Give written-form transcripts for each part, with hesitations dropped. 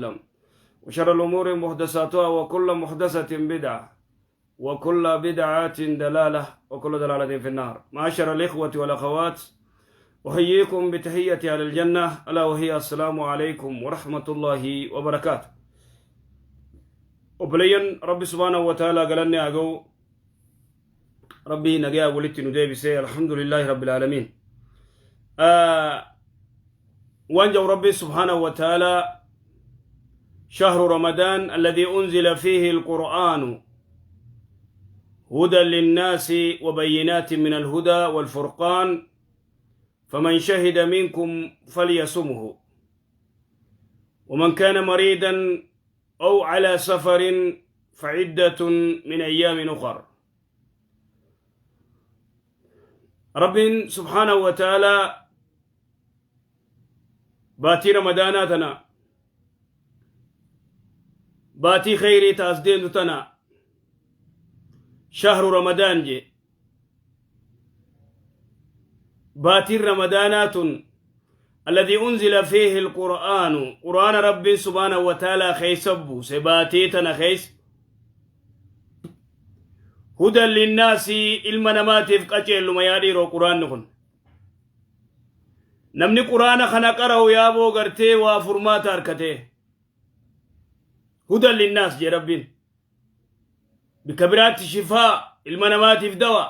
وسلم وشر الأمور محدثاتها وكل محدثة بدعة وكل بدعة دلالة وكل دلالة في النار. معاشر الإخوة والأخوات، أحييكم بتحية أهل الجنة، ألا وهي السلام عليكم ورحمة الله وبركاته. Obboleeyyan Rabbi subhaanahu wa ta'aalaa galanni haa ga'u. Rabbii nagayaa walitti nu deebisee, alhamdulillaahi rabbil aalamiin. Waan jedhu Rabbi subhaanahu wa ta'aalaa: شهر رمضان الذي أنزل فيه القرآن هدى للناس وبينات من الهدى والفرقان فمن شهد منكم فليصمه ومن كان مريضا أو على سفر فعدة من أيام أخر. رب سبحانه وتعالى baatii ramadaanaa tana, baatii kheyrii taas deemtu tana, shahru ramadaan je. Baatiin ramadaanaa tun alladii unzila fiihi alqur'aanu, qur'aana Rabbiin subhaanahu wa ta'aalaa keessa buuse. Baatii tana keessa hudan linnaasi, ilma namaatiif qaceelluma. Yaa dhiiroo, qur'aanni kun namni qur'aana kana qara'u yaaboo gartee waa furmaata harkatee. Hudan linnaas jee Rabbiin. Bikka biraatti shifaa, ilma namaatiif dawa,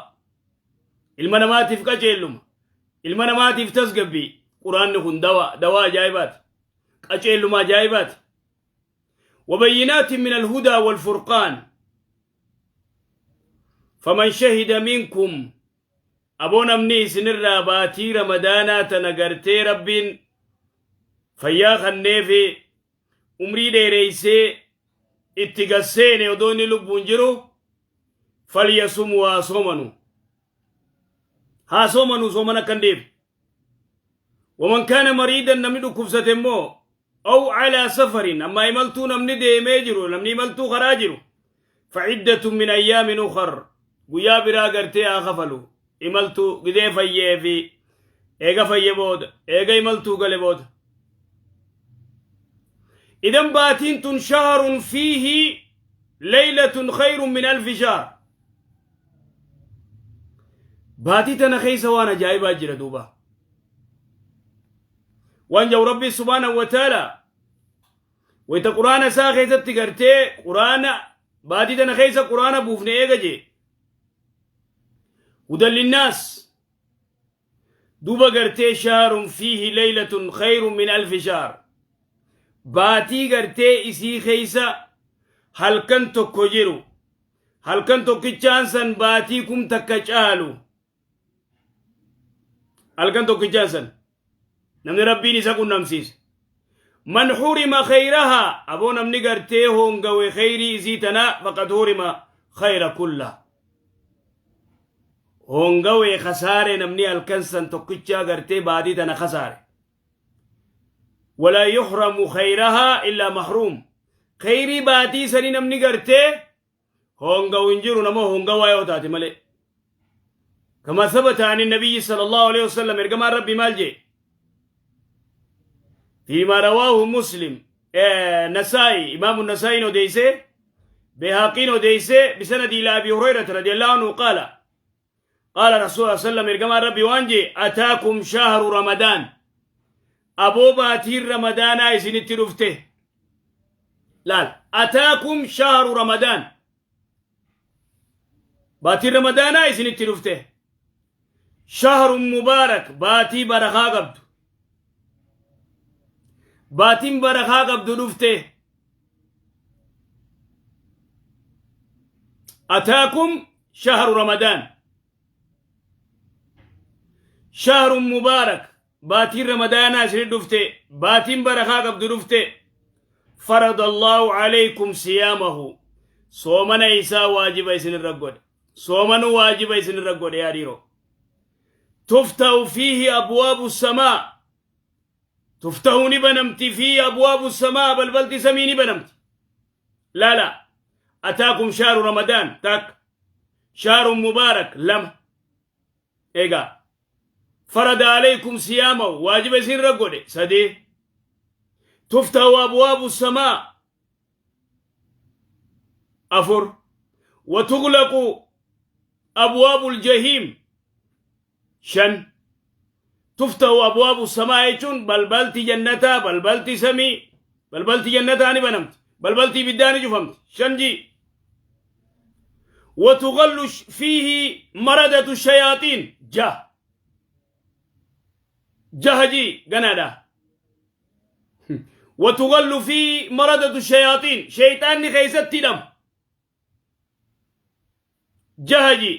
ilma namaatiif qaceelluma, ilma namaatiif tasgabbii. Qur'aanni kun dawa, dawaa ajaa'ibaati, qaceelluma ajaa'ibaati. Wabayyinaatin min alhudaa walfurqaan faman shahida minkum. Aboo, namni isinirraa baatii ramadaanaa tana gartee Rabbiin fayyaa kanneefi umrii dheereysee itti gasseene, odoo inni lubbuun jiru, falyasumuu, haa soomanu, haa soomanu, soomana akka hin dhiifne. Waman kaana mariidan, namni dhukkubsate immoo, aw calaa safarin, amma imaltuu namni deemee jiru, namni imaltuu karaa jiru, faciddatun min ayyaamin ukhar, guyyaa biraa gartee haa kafalu. Imaltuu gidee fayyee fi eega fayye booda, eega imaltuu gale booda. Idan baatiin tun shahrun fiihi laylatun khayrun min alfi shahr. Baatii tana keessa waan ajaa'ibaa jira duuba. Waan jedhu Rabbi subhaanahu wa ta'ala wayta quraana isaa keessatti gartee quraana baatii tana keessa quraana buufne eega jee, hudan linnaas, duuba gartee shahrun fiihi laylatun khayrun min alfi shahr, baatii gartee isii keessa halkan tokko jiru, halkan tokkichaan san baatii 1000 caalu. Halkan tokkichaan san namni Rabbiin isa qunnamsiise, man hurima khayrahaa, aboo namni gartee hongawe khayrii isii tana, faqad hurima khayra kulla, hongawe, kasaare. Namni halkan san tokkichaa gartee baatii tana kasaare. Walaa yuhramu khayrahaa illaa mahruum. Khayrii baatii sanii namni gartee hongawu hin jiru, nama hongawaa yoo taate malee. Kama sabata ani nabiyyi sallallahu alaihi wasallam, ergamaan Rabbi maal jee? Fiimaa rawaahu Muslim, Nasaa'i, Imaamu Nasaa'iin odeeyse, Beehaaqiin odeeyse, bisanadi ila Abi Hurayrata radiyallahu anhu qaala qaala rasuula sallam, ergamaan Rabbi waan jee: ataakum shahru ramadaan, aboo baatiin ramadaanaa isinitti dhufte. Laal, ataakum shahru ramadaan, baatiin ramadaanaa isinitti dhufte, shahrun mubaarak, baatii barakaa qabdu, baatiin barakaa qabdu dhufte. Ataakum shahru ramadaan shahrun mubaarak, baatiin ramadaanaa isinit dhufte, baatiin barakaa qabdu dhufte. Farada Allaahu alaykum siyaamahu, soomana isaa waajiba isinirra godhe, soomanu waajiba isinirra godhe. Yaa dhiiroo, tuftahu fiihi abwaabu samaa, tuftahu ni banamti, fiihi abwaabu samaa, balbalti samii ni banamti. Laala, ataakum shahru ramadaan takka, shahrun mubaarak lama, egaa farada alaykum siyaamahu, waajiba isinirra godhe sadii. Tuftahu abwaabu samaa afur. Watuglaqu abwaabu ljahiim shan. Tuftahu abwaabu samaa jechuun balbalti jannataa, balbalti samii, balbalti jannataa ni banamti, balbalti ibiddaa ni cufamti. Shan ji. Watugallu fiihi maradatu shayaaxiin jaha. Jaha ji ganaadha. Watugallu fi maradatu shayaaxiin, sheyxaanni keessatti hidhama. Jaha ji.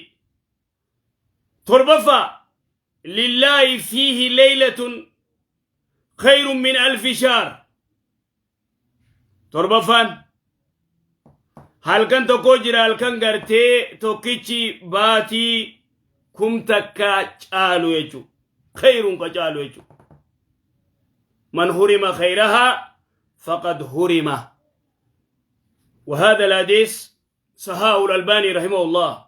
Torbaffaa, lillaahi fiihi leeylatun khayrun min alfi shahr. Torbaffaan, halkan tokko jira, halkan gartee tokkichi baatii 1000 caalu jechuu, khayrun ka caalu jechuu. Man hurima khayrahaa faqad hurima. وهذا الحديث صححه الألباني رحمه الله.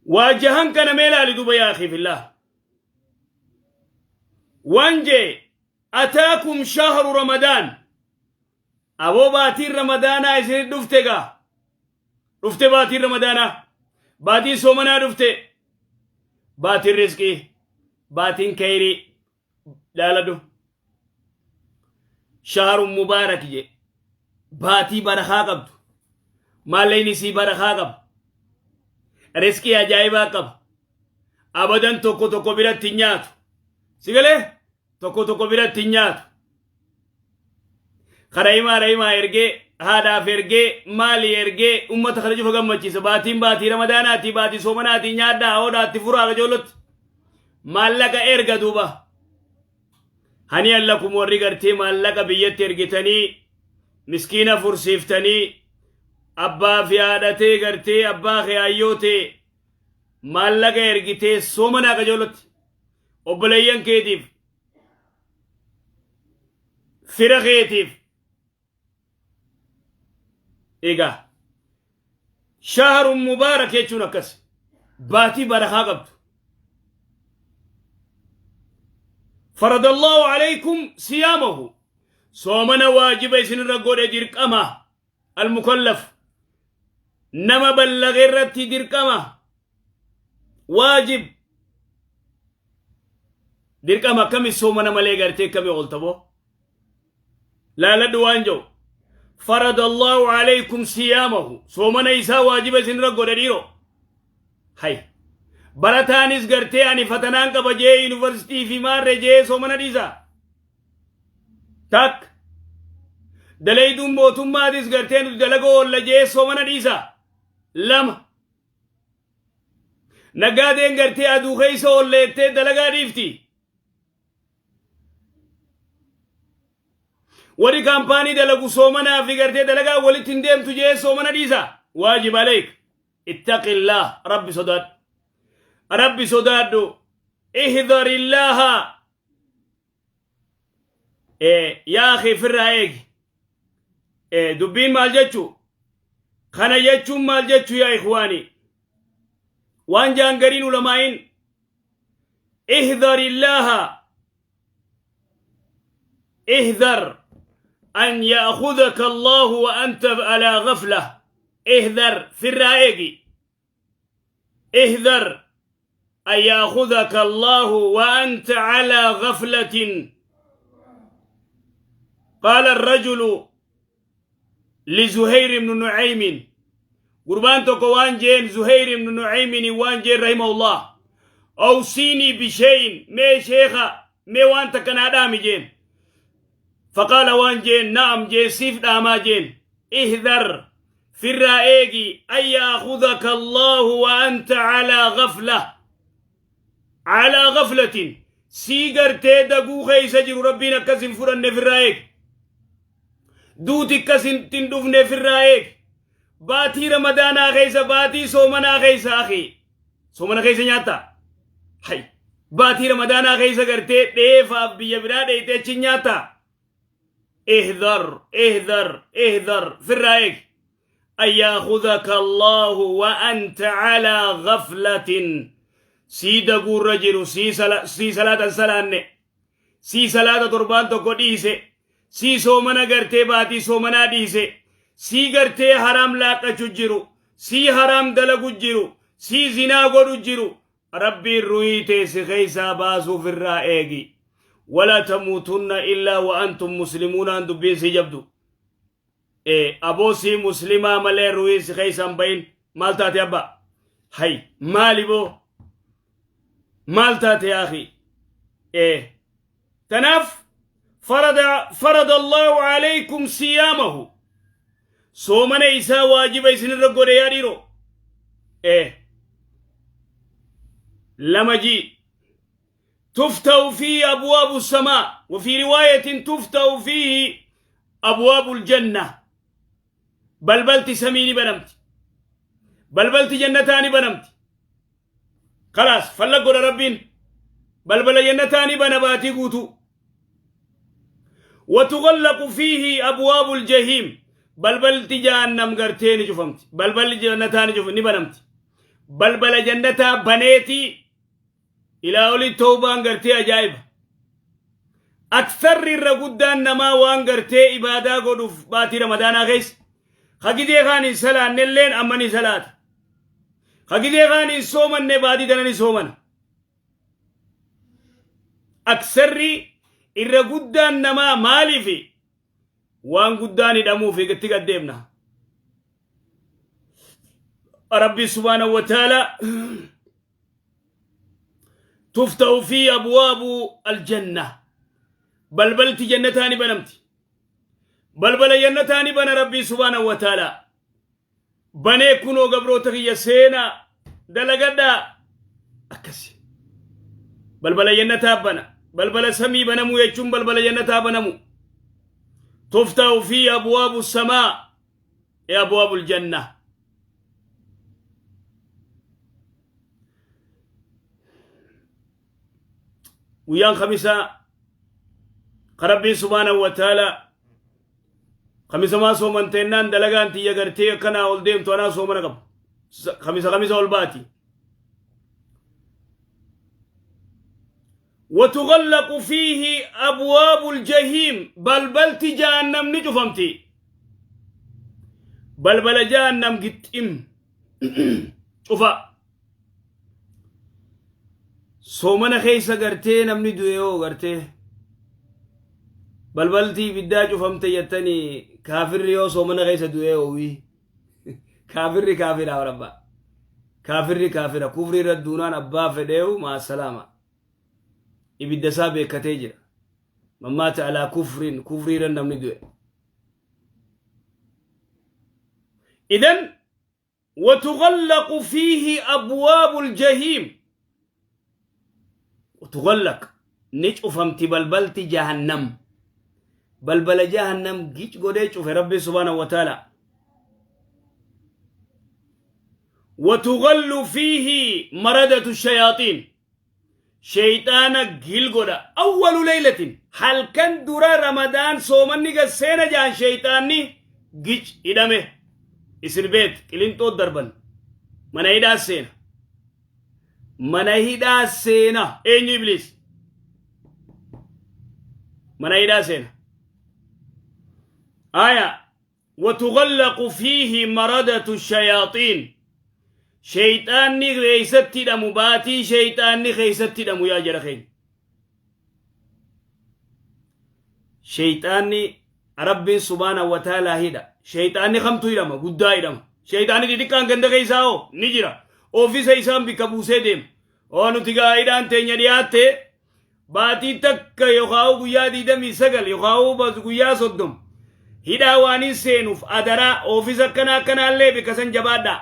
واجهن كان ميلا لدوبا. يا أخي في الله، وانجي أتاكم شهر رمضان، أبو باتي رمضان isin dhufte gaa, dhufte baatiin Ramadaanaa, baatiin soomanaa dhufte, baatiin rizqii, baatiin kayrii laaladhu. شهر مبارك je, baatii barakaa qabdu, maallayni isii barakaa qaba, rizqii ajaa'ibaa qaba. Abadan tokko tokko biratti hin nyaatu, si galee? Tokko tokko biratti hin nyaatu. Kara himaa rahimaa ergee, haadhaaf ergee, maali ergee, ummata kana cufa gammachiisa. Baatiin baatii Ramadaanaati, baatii soomanaati, nyaadhaa, hodhaatti, furaa, qajoolotti maallaqa erga. Duuba هنيئا لكم warri gartee maallaqa biyyatti ergitanii miskiina fursiiftanii, abbaa fi haadhatee gartee abbaa kee hayyootee maallaqa ergitee soomanaa qajoolotti obboleeyyan keetiif, fira keetiif. Egaa شهر مبارك jechuun akkas, baatii barakaa qabdu. فرض الله عليكم صيامه, soomana waajiba isinirra godhe, dirqama المكلف, nama ballage irratti dirqama, waajib, dirqama. Akkami soomana malee gartee akkami ooltabo? Laaladhu waan jedhu: فرض الله عليكم صيامه, soomana isaa waajiba isinirra godhe. Dhiiro hay, barataanis gartee ani fatanaan qaba jee, yuunivarsiitii fi maarre jee soomana dhiisa. Takka dalayduun mootummaatis gartee nuti dalaga oolla jee soomana dhiisa. Lama, naggaadeen gartee aduu keessa oolleettee dalagaa dhiifti. Warri kaampaanii dalagu soomanaa fi gartee dalagaa walitti hin deemtu jee soomana dhiisa. واجب عليك. اتق الله, rabbi sodaadhu, rabbi sodaadhu. احذر الله يا أخي, firraa eegi. Dubbiin maal jechu? Kana jechuun maal jechu يا إخواني? Waan jaan gariin ulamaa'in: احذر الله, احذر أن يأخذك الله وأنت على غفلة. احذر, firraa eegi. احذر أن يأخذك الله وأنت على غفلة. قال الرجل لزهير بن نعيم, gurbaan tokko waan jeen زهير بن نعيم waan jeen رحمه الله: أوصيني بشيء, mee sheekha, mee waan takka naa dhaami jeen. فقال, waan jeen, نعم jeen, siif dhaamaa jeen. احذر, firraa eegi, أن يأخذك الله وأنت على غفلة, على غفلة, sii gartee daguu keeysa jiru rabbiin akkas hin fudhanne firraa eegi. Duuti akkas hin dhufne firraa eegi. Baatii Ramadaanaa keessa, baatii soomanaa keessa, أخي, soomana keessa nyaatta. Hay, baatii Ramadaanaa keessa gartee dheefaaf biyya biraa dheeytee achi nyaatta. احذر, احذر, احذر, firraa eegi أن يأخذك الله وأنت على غفلة, sii daguurra jiru, sii salaatan salaanne. Sii salaata torbaan tokko dhiise. Sii soomana gartee baatii soomanaa dhiise. Sii gartee haraam laaqqachu jiru. Sii haraam dalagu jiru. Sii zinaa godhu jiru. Rabbiin ruhii tee si keessaa baasuuf irraa eegi. Wala tamuutunna illaa wa antum muslimuunaan dubbiin sii jabdu. Ee aboo sii muslimaa malee ruhiin si keessaa hin bahin maal taate abbaa? Hay maali boo? Maal taate yaa akhi? Ee tanaaf farada Allahu alaykum siyaamahu soomana isaa waajiba isinirra godhe yaa dhiiroo. Ee lama jii تفتح فيه أبواب السماء وفي رواية تفتح فيه أبواب الجنة بلبلت سميني بنمت بلبلت جنتاني بنمت خلاص فلقوا ربين بلبل جنتاني بنباتي قوتو وتغلق فيه أبواب الجحيم بلبلت جهنم قرتيني جفمت بلبل جنتاني جفمت بنمت بلبل جنتا بنيتي Ilaa olii tawbaan gartee ajaa'iba. Aksarri irra guddaan namaa waan gartee ibaadaa godhuuf baatii ramadaanaa keessa. Ka gidee kaan hin salaannelleen amma ni salaata. Ka gidee kaan hin soomanne baatii tana ni soomana. Aksarri irra guddaan namaa maaliifi waan guddaan hidhamuuf itti gad deemna. Rabbi subhaanahu wa ta'ala tuftahu fi abwaabu aljanna balbalti jannataa ni banamti balbala jannataa ni bana rabbii subhaanahu wa ta'ala banee kunoo gabroota kiyya seenaa dalagadhaa akkasi balbala jannataa bana balbala samii banamuu jechuun balbala jannataa banamu tuftahu fi abwaabu samaa e abwaabul janna guyyaan kamisaa ka rabbiin subhaanahu wa ta'ala kamisa maa soomanteennaan dalagaan tiyya gartee akkanaa ol deemtu anaa soomana qabu kamisa kamisa ol baati وتغلق فيه أبواب الجحيم بلبلت جهنم نجفمتي بلبل جهنم قتئم شوفا soomana keessa gartee namni du'e hoo gartee balbaltii ibiddaa cufamte jettanii kaafirri yoo soomana keessa du'e hoowii kaafirri kaafira rabba kaafirri kaafira kufri irra duunaan abbaa fedheewu maasalaama ibidda isaa beekatee jira mammaata alaa kufrin kufrii irra namni du'e idan وتغلق فيه أبواب الجحيم وتغلق نشوفمت بلبلت جهنم بلبل جهنم جيج قدي شوف ربي سبحانه وتعالى وتغل فيه مردة الشياطين شيطان جيل قدا أول ليلة هل كان درا رمضان صومني سينا جان شيطاني جيج إدمه isir beet qilintoo darban mana hidhaa seena mana hidhaa seena eenyu ibliis mana hidhaa seena aya وتغلق فيه مردة الشياطين شيطاني keeysatti hidhamu baatii sheyxaanni keeysatti hidhamu yaa jara keenya Sheyxaanni Rabbiin subhaanahu wa ta'aalaa hidha. Sheyxaanni kamtu hidhama? Guddaa hidhama. Sheyxaanni xixiqqaan ganda keessaa hoo ni jira. Oofisa isaan bikka buusee deema. Oo nuti gaa hidhaan teenya dhiyaatte baatii takka yookaan guyyaa 29 yookaan guyyaa 30 hidhaa waan hin seenuuf adaraa oofisa akkanaa akkanaallee bikka san jabaadhaa.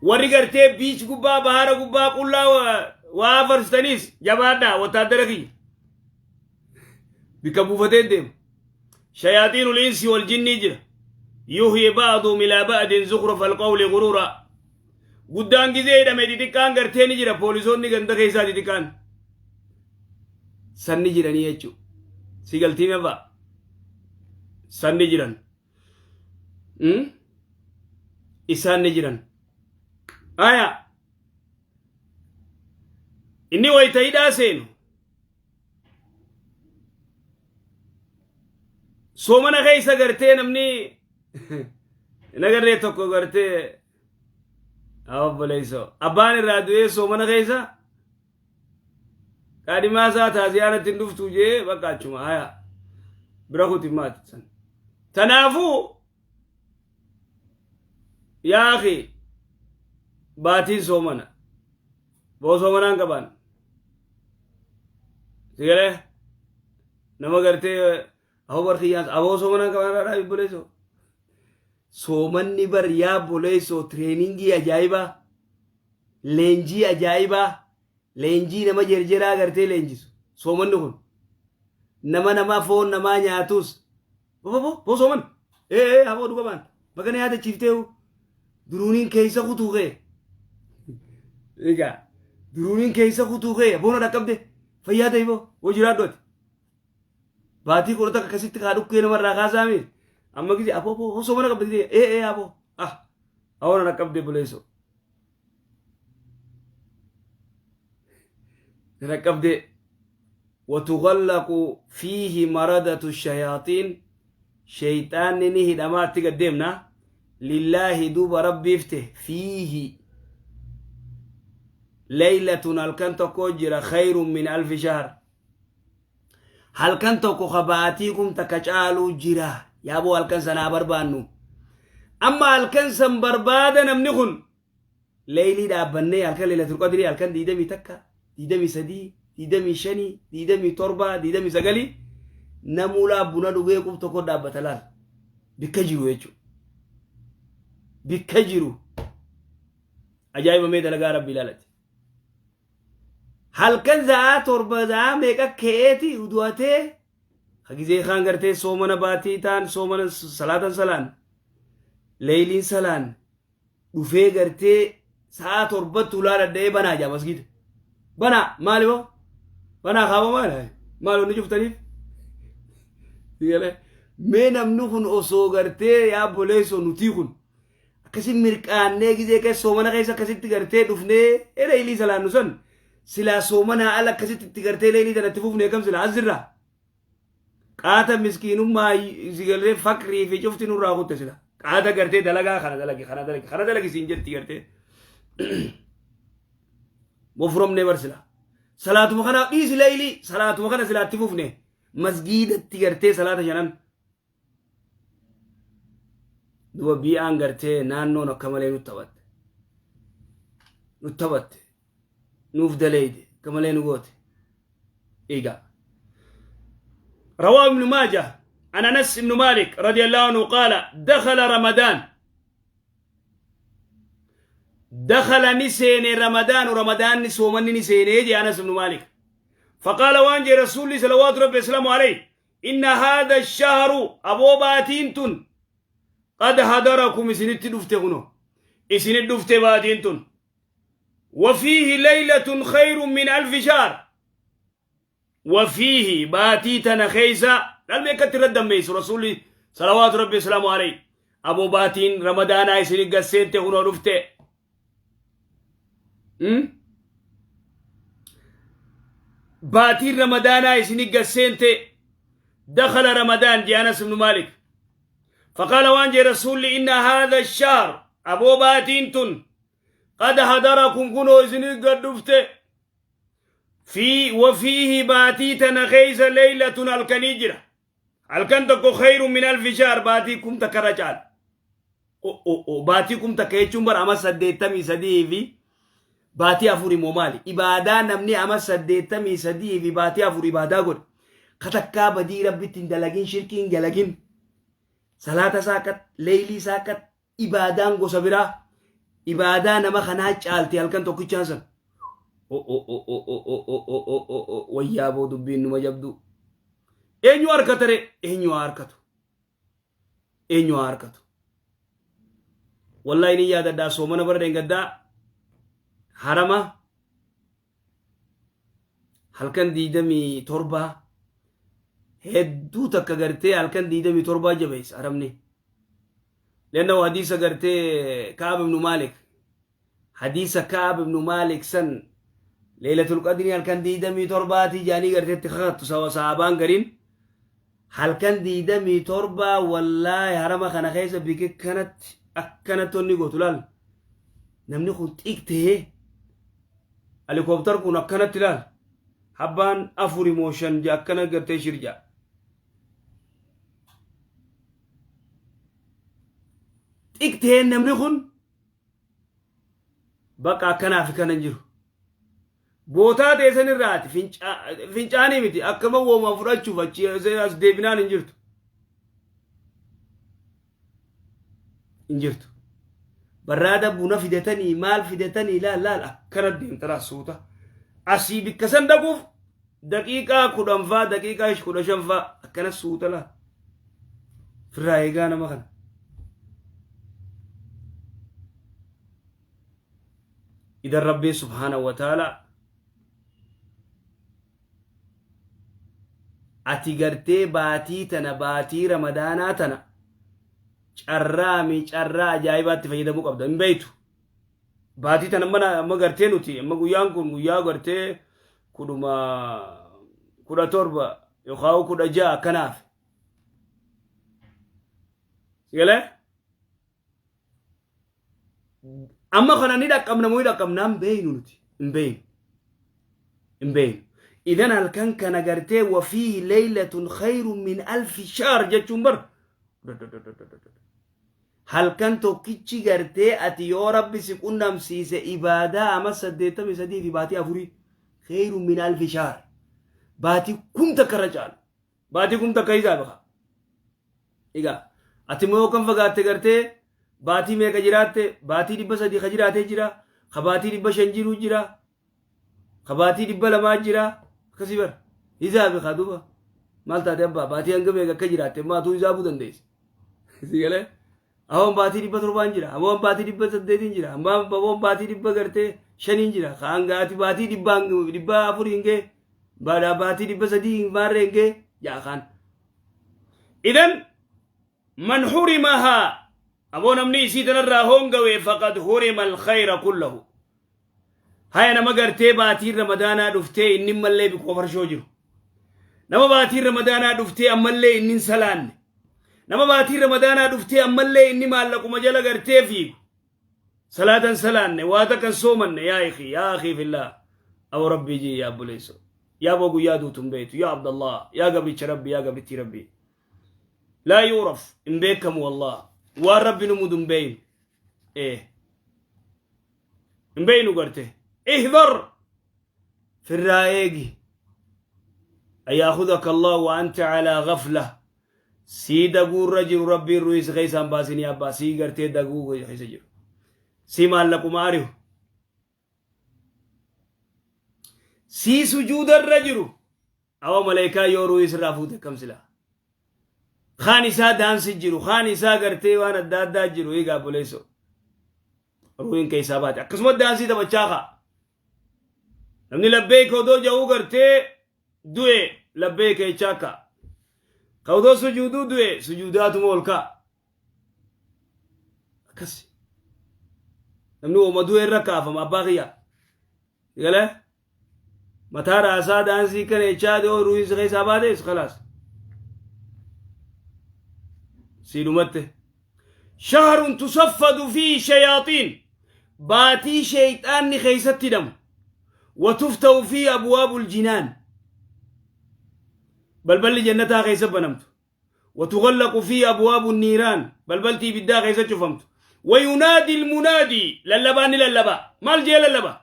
Warri gartee biich gubbaa bahara gubbaa qullaa waa farsitaniis jabaadhaa wotaaddara kiyya. Bikka buufatee deema. Shayaaxiinul insi wal jinnii jira. Yuhyi ba'duhum ilaa ba'din zukhrufa alqawli ghuruura. Guddaan gizee hidhame xixiqqaan gartee ni jira poolisoonni ganda keessaa xixiqqaan. Sanni jiranii jechuudha. Si galtii mebaa. Sanni jiran. Isaan ni jiran. Aya. Inni wayita hidhaa seenu. Soomana keessa gartee namni hin agarree tokko gartee obboleessoo abbaan irraa du'ee soomana keessa qaadhimaa isaa taasiyaanatti hin dhuftu jee bakka achuma haya bira kuti maati san. Tanaafuu yaa akhi, baatiin soomana boo soomanaan qabaan sigalee nama gartee aboo bar kiyyaas aboo soomanaan qabaan irraa dhaabi obboleessoo. Soomanni bar yaa obboleessoo tireeningii ajaa'ibaa, leenjii ajaa'ibaa, leenjii nama jerjeraa gartee leenjisu soomanni kun. Nama nama foon namaa nyaatus bo bo bo sooman ee ee aboo dhuga baan bagana yaadachiifteehu duruuniin keessa kutuu kee egaa duruuniin keessa kutuu kee boona dhaqqabde fayyaa ta'e boo hoo jiraadhu ati baatii 11 akkasitti kaa dhukkee namarraa kaasaami amma gise aboo boo osoo mana qabde gise ee ee aboo ah aboona dhaqqabde buleessoo dhaqqabde. Watughallaqu fiihi maradatu shayaaxiin, sheyxaanni ni hidhamaa itti gad deemna. Lillaahi, duuba rabbiif ta'e. Fiihi laylatun, halkan tokko jira, khayrun min alfi shahr, halkan tokko ka baatii 1000 caaluu jira. Yaaboo halkan sanaa barbaannu, amma halkan san barbaada. Namni kun leeylii dhaabbannee halkan leeylatul qadrii halkan 21, 23, 25, 27, 29 namuu laa buna dhugee qub tokko dhaabbata laal bikka jiru jechuudha. Bikka jiru ajaa'ibamee dalagaa rabbi ilaalate. Halkan sa'aa 7 sa'aa meeqa ka'eeti udu'atee hagizee kaan gartee soomana baatii ta'an soomana salaatan salaan leeyliin salaan dhufee gartee sa'aa 7tti ulaa dhadha'ee banaa jaa masgiida. Banaa maali boo? Banaa kaaba maali? Maal wanni cuftaniif? Mee namni kun osoo gartee yaa boleessoo nutii kun akkasi mirqaannee gizee keessa soomana keessa akkasitti gartee dhufnee leeylii salaannu san silaa soomanaa ala akkasitti itti gartee leeylii tanatti fufnee kam silaa as jirraa? Qaata miskiinummaa si gartee fakrii fi cufti nurraa kutte sila. Qaata gartee dalagaa kana dalagi kana dalagi kana dalagi siin jetti gartee. Mofuramnee bar sila. Salaatuma kana dhiisi leeylii salaatuma kana silaatti fufne masgiidatti gartee salaata shanan. Duba bi'aan gartee naannoon akka malee nu taphatte. Nu taphatte. Nuuf daleeyde. Akka malee nu goote. Egaa. رواه ابن ماجه عن انس بن مالك رضي الله عنه قال: دخل رمضان، دخل نسين رمضان، رمضان نسومن نسين يجي انس بن مالك، فقال وانجي رسول صلوات ربي وسلامه عليه: إن هذا الشهر، أبو باتين تن، قد حضركم، إسنت دفته كنو إسنت دفته باتين تن، وفيه ليلة خير من ألف شهر. وفيه باتي تنا خيسا لم يكتر الدميس رسولي صلوات ربي وسلامه عليه أبو باتين رمضان إسنت قسينت كنو دفته. Baatiin ramadaanaa isini gasseente. دخل رمضان جي أنس بن مالك، فقال وان جي رسول: إن هذا الشهر، أبو باتين تن، قد حضركم، كنو إسني قد دفته في وفيه باتي تنخيس ليلة الكنيجرة halkan tokko خير من ألف شهر baatii 1000 irra caala. Baatii 1000 jechuun bara ama 83 fi baatii 4 immoo maali? Ibaadaa namni ama 83 fi baatii 4 ibaadaa godhe. Katakkaa badii rabbitti hin dalagin, shirkii hin dalagin. Salaata isaa akkat, leeylii isaa akkat, ibaadaan gosa biraa. Ibaadaa nama kanaa caalti halkan tokkichaan san. Wayyaa boo dubbiin numa jabdu. Eenyu harkata ree? Eenyu haa harkatu? Eenyu haa harkatu? Wallahi ni yaadadhaa soomana bara dheengaddaa harama halkan 27 hedduu takka gartee halkan 27 jabeessa haramni. Leenna hadiisa gartee Kaab ibnu Maalik, hadiisa Kaab ibnu Maalik san, Leelatul Qadrii halkan 27ti jaanii gartee itti kakattu sahaabaan gariin. Halkan 27 wallaahi harama kana keessa bike kanatti akkanatti onni gootu laal. Namni kun xiqtee helikopter kun akkanatti laal. Habbaan afuri moo shan ja'a akkana gartee shir ja'a. Xiqtee namni kun Baqa akkanaa fi kana hin jiru. Bootaa teessan irraati fincaanii miti akkama wooma fudhachuuf achi as deebinaan hin jirtu. Hin jirtu. Barraada buna fidatanii maal fidatanii laal laal akkana deemta laal suuta. Asii bikka san dhaquuf daqiiqaa 10 faa daqiiqaa 15 faa akkana suuta laal. Firraa eegaa nama kana. Idan Rabbiin subhaanahu wa ta'ala ati gartee baatii tana baatii ramadaanaa tana carraa mi carraa ajaa'ibaatti fayyadamuu qabda hin beektu. Baatii tana mana amma gartee nuti amma guyyaan kun guyyaa gartee kudhuma 17 yookaan 16 akkanaaf. Sigalee? Amma kana ni dhaqqabna moo ni dhaqqabna hin beeynu nuti hin beeynu. Hin beeynu. Idan halkan kana gartee wafiihi leeylatun khayrun min alfi shahr jechuun bar. Halkan tokkichi gartee ati yoo rabbi si qunnamsiise ibaadaa ama 83 fi baatii afurii khayrun min alfi shahr. Baatii kum takka irra caalu. Baatii kum takka isaa baha. Egaa ati immoo kan fagaatte gartee baatii meeqa jiraatte baatii 300 ka jiraatee jira ka baatii 500 jiru jira ka baatii 200 jira akkasii bara hisaabi kaa duuba maal taate abbaa baatii hanga meeqa akka jiraatte maatuu hisaabuu dandeessa. Si galee Awoon baatii 700n jira, awoon baatii 800n jira, awoon baatii dhibba gartee shaniin jira, kaan gaati baatii dhibbaan 400n gee, baatii 300 maarreen gee, jaa kaan. Idan man hurimahaa aboo namni isii tanarraa hoongawe faqad hurima alkhayra kullahu. Haya nama gartee baatiin ramadaanaa dhuftee inni mallee bikoo farshoo jiru. Nama baatiin ramadaanaa dhuftee ammallee inni hin salaanne. Nama baatiin ramadaanaa dhuftee ammallee inni maallaquma jala gartee fiigu. Salaatan salaanne waa takka hin soomanne yaa ikhi yaa akhii fillah. Awo rabbii jii yaa obboleesso. Yaa boo guyyaa duutu hin beektu yaa Abdallah yaa gabricha rabbi yaa gabrittii rabbii. Laa yuuraf hin beekamu wallah. Waan rabbi nu mudu hin beeynu. Ee. Hin beeynu garte. Ihdar firraa eegi. An yaakhudaka Allah wa anta alaa ghafla. Sii daguurra jiru rabbiin ruhii si keessaan baasinii abbaa sii gartee daguu keessa jiru. Sii maallaquma arihu. Sii sujuudarra jiru. Awa maleekaa yoo ruhii sirraa fuute akkam silaa. Kaan isaa daansi jiru, kaan isaa gartee waan adda addaa jiru egaa obboleessoo. Ruhiin keessaa baate. Akkasuma daansii taphachaa kaa. Namni labbeeka odoo ja'uu gartee du'e labbeeka jechaa kaa. Ka odoo sujuuduu du'e sujuudaatuma ol kaa. Akkas. Namni ooma du'e irra kaafama abbaa kiyyaa. Galee? Mataa raasaa daansii kana jechaa yoo ruhiin si keessaa baates kalaas. Sii dhumatte. Shahrun tusaffadu fi shayaaxiin. Baatii sheeyxaanni keessatti hidhamu. Watufta'u fi abwaabul jinaan. Balballi jannataa keessa banamtu. Watughallaqu fi abwaabu niiraan. Balbalti ibiddaa keessa cufamtu. Wayunaadi almunaadi. Lallabaan ni lallaba. Maal jee lallaba?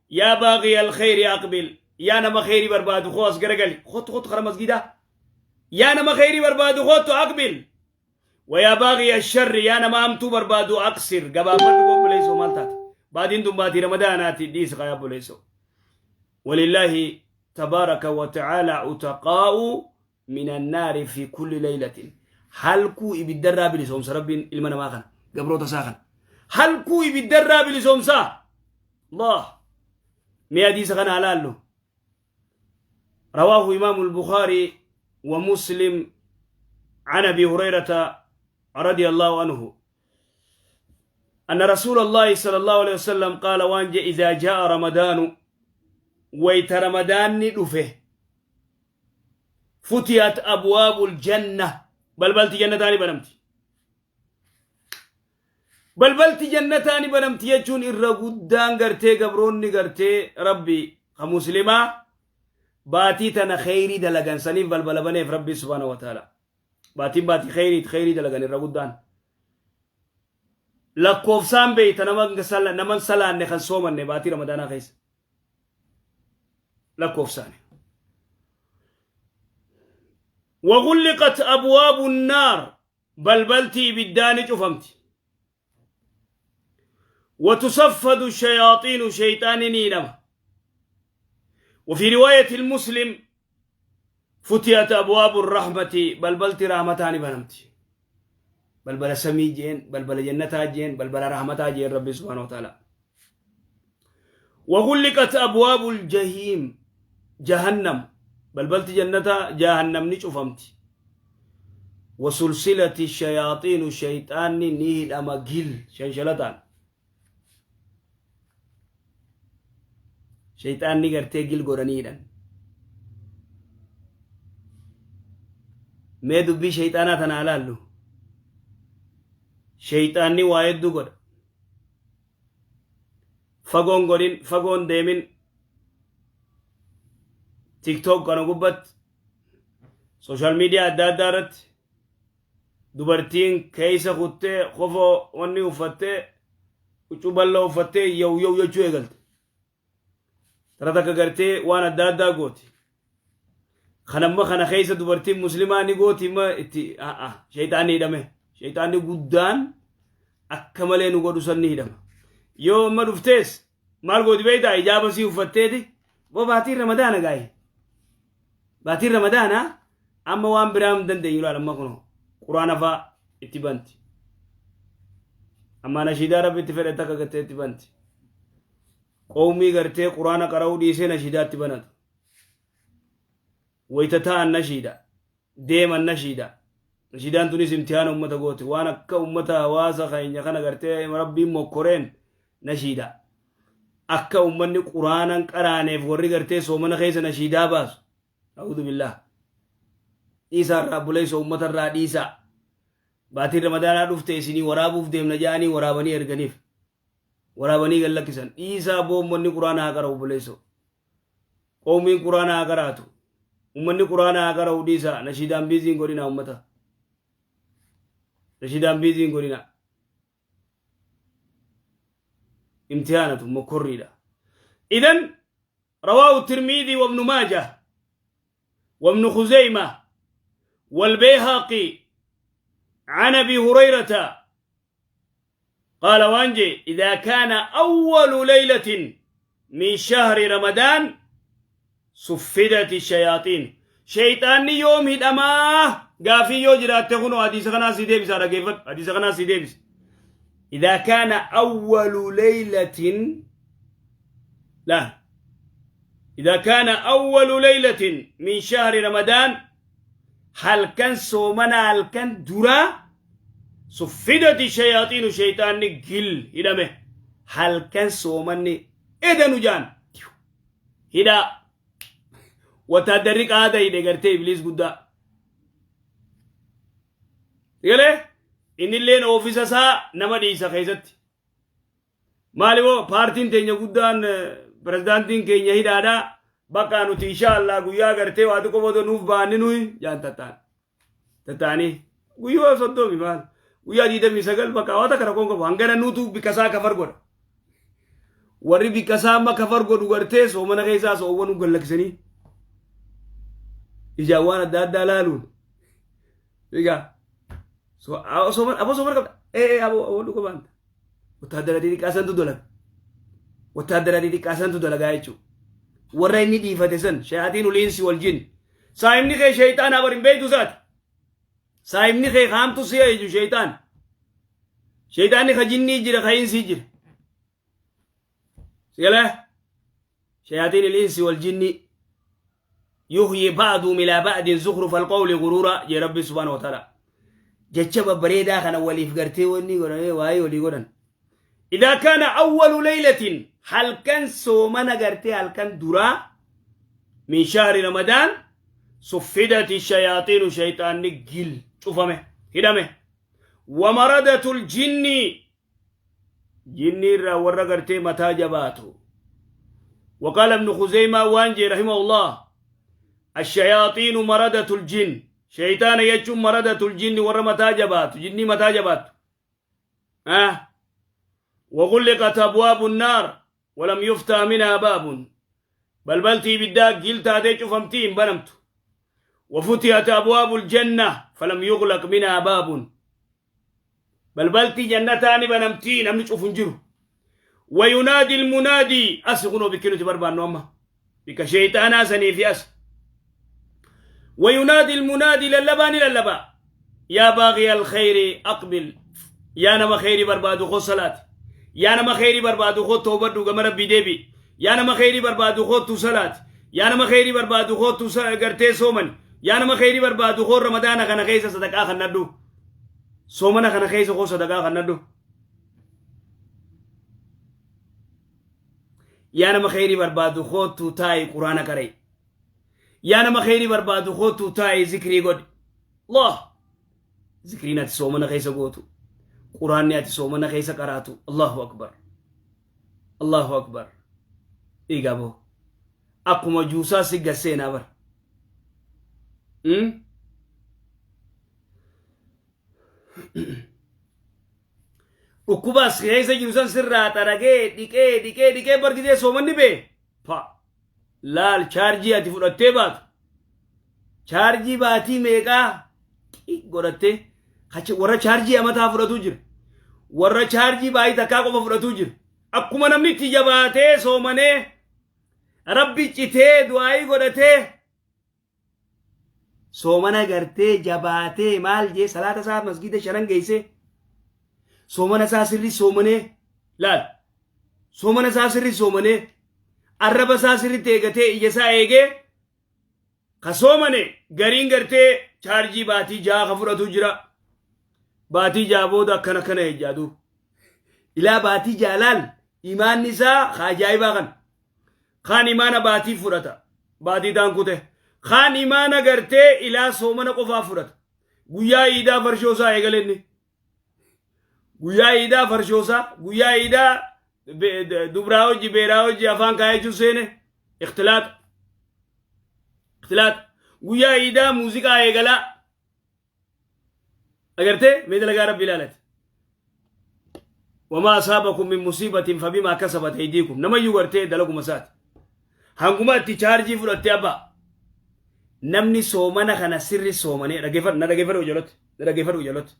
Yaa baaghi alkhayri aqbil. Yaa nama khayrii barbaadu koo as garagali. Kottu kottu kara masgidaa. Yaa nama khayrii barbaadu kottu aqbil. Wayaa baaghi asharri yaa nama hamtuu barbaadu aqsir. Gabaabadhu obboleessoo maal taate? Baatiin tun baatii ramadaanaati dhiisi kaa obboleessoo. Walillaahi tabaaraka wa ta'aalaa utaqaa'u min annaari fi kulli laylatin halkuu ibiddarraa bilisoomsa rabbiin ilma namaa kana gabroota isaa kana halkuu ibiddarraa bilisoomsaa Allah mee hadiisa kana haa laallu رواه إمام البخاري ومسلم عن أبي هريرة رضي الله عنه أن رسول الله صلى الله عليه وسلم قال وانج إذا جاء رمضان ويت رمضان دفه Futiyat abwaabul janna, balbalti jannataa ni banamti. Balbalti jannataa ni banamti jechuun irra guddaan gartee gabroonni gartee Rabbi ka muslimaa baatii tana kheyrii dalagan saniif balbala baneef Rabbi subhaanahu wa ta'ala. Baatiin baatii kheyriit, kheyrii dalagan irra guddaan. Lakkoofsaan beeyta nama salaanne kan soomanne baatii Ramadaanaa keessa. Lakkoofsaan. Wagulliqat abwaabu naar, balbalti ibiddaa ni cufamti. Watusaffadu shayaaxiinu, shayxaanni ni hidhama. وفي رواية المسلم فتحت أبواب الرحمة، بلبلت رحمتان بنمت، بلبل سمي جين، بلبل جنتا جين، بلبل رحمتا جين ربي سبحانه وتعالى. وغلقت أبواب الجحيم، جهنم، بلبلت جنتا جهنم نشوفمت. وسلسلة الشياطين، الشيطان نيهد أما جل شنشلتان، shayxaanni gartee gil godhaniidhan. Mee dubbii shayxaanaa tana alaallu. Shayxaanni waa hedduu godha. Fagoon godhin, fagoon deemin, TikTok kana gubbatti, social media adda addaa irratti dubartiin keessa kuttee kofoo wanni uffattee, huccuu bal'aa uffattee yaw yaw jechuu eegalte. Tara takka gartee waan adda addaa gooti. Kanamma kana keessa dubartiin muslimaa ni gooti ma itti a'a shayxaanni hidhame. Shayxaanni guddaan akka malee nu godhu san ni hidhama. Yoo amma dhuftees maal gooti beektaa? Ijaaba sii uffatteeti boo baatiin Ramadaana gaayi. Baatiin Ramadaana amma waan biraa hin dandeenyu laala, amma kunoo quraana faa itti banti. Amma nashiidaa Rabbi itti fedhe takka gartee itti banti. Qowmii gartee quraana qara'uu dhiisee nashiidaa itti banatu. Wayita ta'an nashiida. Deeman nashiida. Nashiidaan tunis imtihaana ummata gooti. Waan akka ummata hawaasa keenya kana gartee Rabbiin mokkoreen nashiida. Akka ummanni quraanan qaraaneef warri gartee soomana keessa nashiidaa baasu. A'uudhu billaah. Dhiisaa irraa buleessa ummata irraa dhiisaa. Baatiin Ramadaanaa dhufte isinii waraabuuf deemna jedhanii waraabanii erganiif. Waraabanii gad lakkisan. Dhiisaa boo, ummanni quraana haa qara'u buleessoo. Qoomiin quraana haa qaraatu. Ummanni quraana haa qara'u dhiisaa. Nashiidaan busy hin godhinaa ummata. Nashiidaan busy hin godhinaa. Imtihaanatu mokkorriidha. إذن رواه الترمذي وابن ماجه وابن خزيمة والبيهقي عن أبي هريرة قال وانجي: إذا كان أول ليلة من شهر رمضان صفدت الشياطين. Shayxaanni yoom hidhamaa gaafii yoo jiraatte, kunoo hadiisa kanaa si deebisa, dhageeffadhu, hadiisa kanaa si deebisa. إذا كان أول ليلة، لا، إذا كان أول ليلة من شهر رمضان، halkan soomana halkan dura، صفدت الشياطين، shayxaanni gil hidhame. Halkan soomanni edanu jaan hidha, wataaddarri qaada hidhe gartee ibliis guddaa galee innilleen oofisa isaa nama dhiisa keessatti. Maali boo, paartiin teenya guddaan, pirezidaantiin keenya hidhaadha, bakka nuti insha Allah guyyaa gartee waa xiqqoo booda nuuf baanni nuyi jaan tattaan tattaanii guyyaa 30, maal, guyyaa 29, bakka waa takka rakkoon qabu hangana nuutu bikkasaa kafar godha. Warri bikkasaa amma kafar godhu gartee soomana keessaa soowwan nu gallakkisanii ijaan waan adda addaa laaluun. Egaa soomana, aboo, soomana qabda, ee aboo, aboo, dhuga baanta. Wataadara xixiqqaa santu dalaga, wataadara xixiqqaa santu dalagaa jechuudha. Warra inni dhiifate san, شياطين الإنس والجن. Saahibni kee shayxaanaa bar, hin beektu isaati. Saahibni kee haamtu si eeju shayxaan. Shayxaanni ka jinnii jira, ka insii jira. Sigalee شياطين الإنس والجن يوحي بعضهم إلى بعض زخرف القول غرورا jee Rabbi سبحانه وتعالى. Jecha babbareedaa kana waliif gartee wanni godhanii waa'ee walii godhan. إذا كان أول ليلة، halkan soomana gartee halkan duraa، من شهر رمضان Suffidati shayaaxiinu, shayxaanni gil cufame, hidhame. Wamaradatul jinni, jinni irraa warra gartee mataa jabaatu. وقال ابن خزيمة وانجي رحمه الله: الشياطين مردة الجن. شيطان يجم مردة الجن، ور متى جبات جني متى جبات. أه وغلقت أبواب النار ولم يفتح منها باب. Balbaltii ibiddaa gil taatee cufamtii hin banamtu. وفتحت أبواب الجنة فلم يغلق منها باب. Balbaltii jannataa ni banamtii, namni cufu hin jiru. وينادي المنادي. As kunoo bikki nuti barbaannu amma bikka sheeyxaanaa sanii fi as. وينادي المنادي، lallabaa ni lallabaa: يا باغي الخير أقبل. Yaa nama kheyrii barbaadu, koo salaati. Yaa nama kheyrii barbaadu, koo toobadhu, gama Rabbii deebi. Yaa nama kheyrii barbaadu, kootu salaati. Yaa nama kheyrii barbaadu, kootu gartee sooman. Yaa nama kheyrii barbaadu, koo Ramadaana kana keessa sadaqaa kannadhu. Soomana kana keessa koo sadaqaa kannadhu. Yaa nama kheyrii barbaadu, kootu taa'i, Quraana qara'e. Yaa nama kheyrii barbaadu, kootu taa'i, zikrii godhi. Allah, zikriin ati soomana keessa gootu, Quraanni ati soomana keessa qaraatu, Allahu akbar, Allahu akbar. Egaa boo, akkuma juusaa si gasseenaa bar. Dhukkuba as keessa jiru san sirraa xaragee, dhiqee, dhiqee, dhiqee bargitee soomanni bee pa laal. Chaarjii ati fudhattee baatu, chaarjii baatii meeqaa godhattee, warra chaarjii amataa fudhatuu jira, warra chaarjii baay'ee takkaa qofa fudhatuu jira. Akkuma namni itti jabaatee soomanee, Rabbi citee, du'aayii godhatee, soomana gartee jabaatee, maal jee, salaata isaa masgiida shanan geessee, soomana isaa sirri soomanee, laal, soomana isaa sirri soomanee, arraba isaa sirritti eegatee, ija isaa eegee ka soomane, gariin gartee chaarjii baatii 6 ka fudhatu jira. Baatii 6 booda akkana kana ejjaadu ilaa baatii 6. Laal, imaanni isaa ka ajaa'ibaa kan kaan imaana baatii fudhata, baatii taan kute. Kaan imaana gartee ilaa soomana qofaa fudhata. Guyyaa iidaa farshoo isaa eegalenni, guyyaa iidaa farshoo isaa, guyyaa iidaa dubraa hojii, beeraa hojii afaan kaayachuu seene, ikhtilaaxa, ikhtilaaxa. Guyyaa iidaa muuziqaa eegalaa. Agartee, mee dalagaa Rabbi ilaalati. وما أصابكم من مصيبة فبما كسبت أيديكم. Namayyuu gartee dalaguma isaati. Hanguma itti chaarjii fudhattee abbaa, namni soomana kana sirri soomanee, dhaggeeffadhu, na dhaggeeffadhu ijoolloti, na dhaggeeffadhu ijoolloti,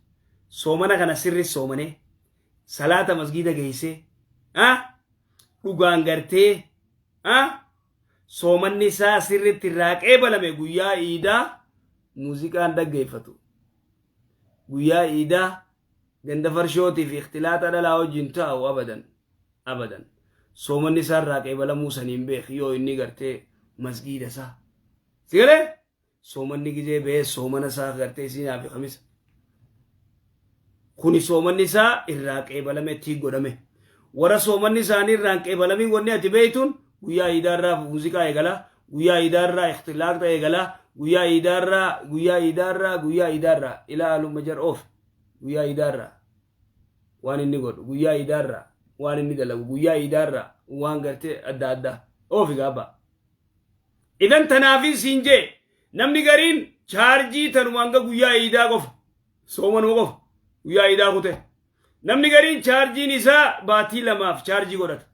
soomana kana sirri soomanee, salaata masgiida geessee, dhugaan gartee soomanni isaa sirritti irraa qeebalame, guyyaa iidaa muuziqaan dhaggeeffatu, guyyaa iidaa ganda farshootii fi ikhtilaaxa dhalaa wajjin taa'u, abadan abadan soomanni isaa irraa qeebalamuu saniin beek. Yoo inni gartee masgiida isaa si galee, soomanni gizee bahee, soomana isaa gartee siinaa fi kamisa kuni soomanni isaa irraa qeebalame, itti godhame. Warra soomanni isaanii irraa hin qeebalamin wanni ati beeytuun guyyaa iidaarraa muuziqaa eegalaa, guyyaa iidaarraa ikhtilaaxa eegalaa, guyyaa iidaarraa, guyyaa iidaarraa, guyyaa iidaarraa ilaa alumma jar oof. Guyyaa iidaarraa waan inni godhu, guyyaa iidaarraa waan inni dalagu, guyyaa iidaarraa waan gartee adda addaa oofi gaabaa. Idan tanaafin siin jee, namni gariin chaarjii tanuma hanga guyyaa iidaa qofa, soomanuma qofa, guyyaa iidaa kute. Namni gariin chaarjiin isaa baatii 2f chaarjii godhata.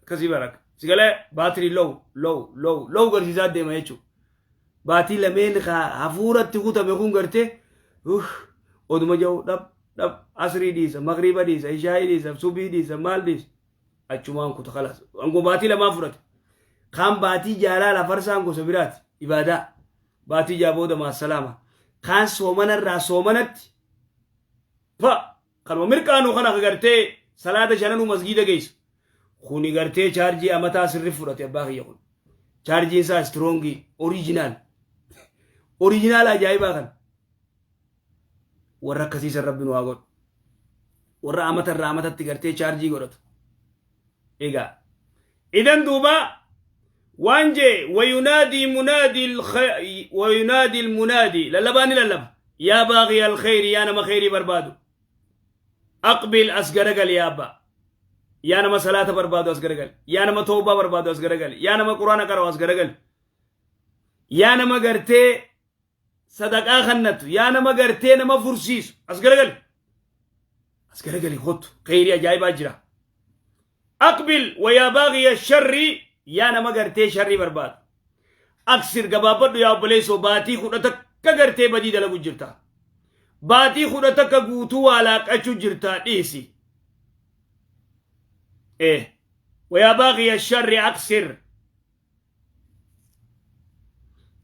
Akkasii baraka. Sigalee baatirii low low low low garsiisaa deema jechuudha. Baatii lameen hafuuratti kutame kun gartee oduma jiru dhab dhab, asrii dhiisa, magriiba dhiisa, ishaayii dhiisa, subii dhiisa, maal dhiisa, achumaan kuta, kalas. Angoo baatii 2 fudhate. Kaan baatii jaalaa lafarsaan gosa biraati ibaadaa. Baatii 6 booda maassalaama. Kaan soomanarraa soomanatti pa kanuma mirqaanuu kana gartee salaata shananuu masgiida geessu. Kuni gartee chaarjii amataa sirri fudhate, abbaa kiyya. Kun chaarjiin isaa strong, original, original ajaa'ibaa kan warra akkasiisan Rabbi nu haa godhu, warra amata irraa amatatti gartee chaarjii godhatu. Egaa idan duuba Waan jee wayunaadii munaadii wayunaadii almunaadii, lallabaa ni lallaba, yaa baaghiya alkhayri, yaa nama khayrii barbaadu, aqbil, as garagali, yaa abbaa, yaa nama salaata barbaadu as garagali, yaa nama tawbaa barbaadu as garagali, yaa nama quraana qara'u as garagali, yaa nama gartee sadaqaa kannatu, yaa nama gartee nama fursiisu as garagali, as garagali, kottu, khayrii ajaa'ibaa jira. Aqbil, wayaa baaghiya sharri, yaa nama gartee sharrii barbaadu, aqsir, gabaabbadhu. Yaa obboleessoo, baatii 11 gartee badii dalagu jirta, baatii 11 guutuu waa laaqachuu jirta, dhiisi. Wayaa baaghiya sharri aqsir,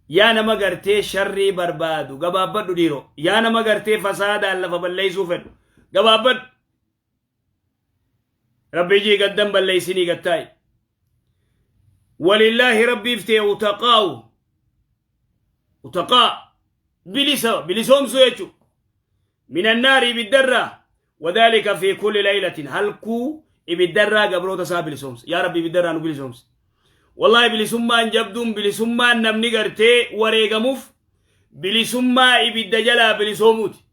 yaa nama gartee sharrii barbaadu gabaabbadhu dhiiro, yaa nama gartee fasaadaan lafa balleessuu fedhu gabaabbadhu. Rabbi jii gaddan balleessinii gattaa'i. Walillaahi, rabbiif ta'e, utaqaa'u, utaqaa, bilisa, bilisoomsuu jechu, min annaari, ibiddarraa. Wadaalika fi kulli laylatin, halkuu ibiddarraa gabroota isaa bilisoomsa. Yaa rabbi, ibiddarraa nu bilisoomsa. Wallahi, bilisummaan jabduun, bilisummaan namni gartee wareegamuuf, bilisummaa ibidda jalaa bilisoomuuti.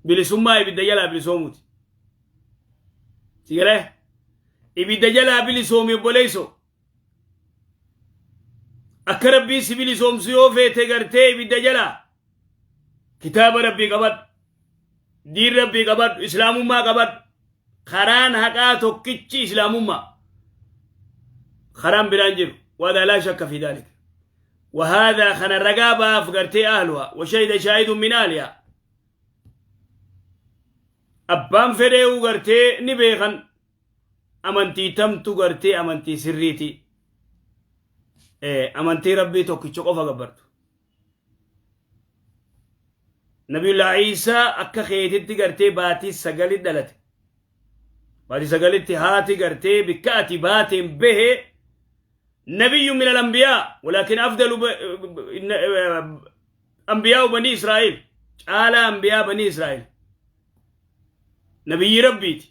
Bilisummaa ibidda jalaa bilisoomuuti. Si galee? Ibidda jalaa bilisoomi, obboleeyso. Akka rabbiin si bilisoomsu yoo feete, gartee ibidda jalaa, kitaaba rabbii qabadhu, diin rabbii qabadhu, islaamummaa qabadhu. Karaan haqaa tokkichi islaamummaa, karaan biraan jiru. Wada laa shakka fi daalika. وهذا خنا رقابة فقرتي أهلها وشهد شاهد من أهلها. Abbaan fedheewu gartee ni beekan amantii tamtu gartee amantii sirriiti, amantii rabbii tokkicha qofa gabbartu. Nabiyullah Iisaa akka keetitti gartee baatii sagali dhalate. Baatii sagalitti haati gartee bikka ati baateen bahe. Nabiyyu min al-anbiyaa, walaakin afdalu anbiyaa banii Israa'el, caalaa anbiyaa banii Israa'el, nabiyyi rabbiiti.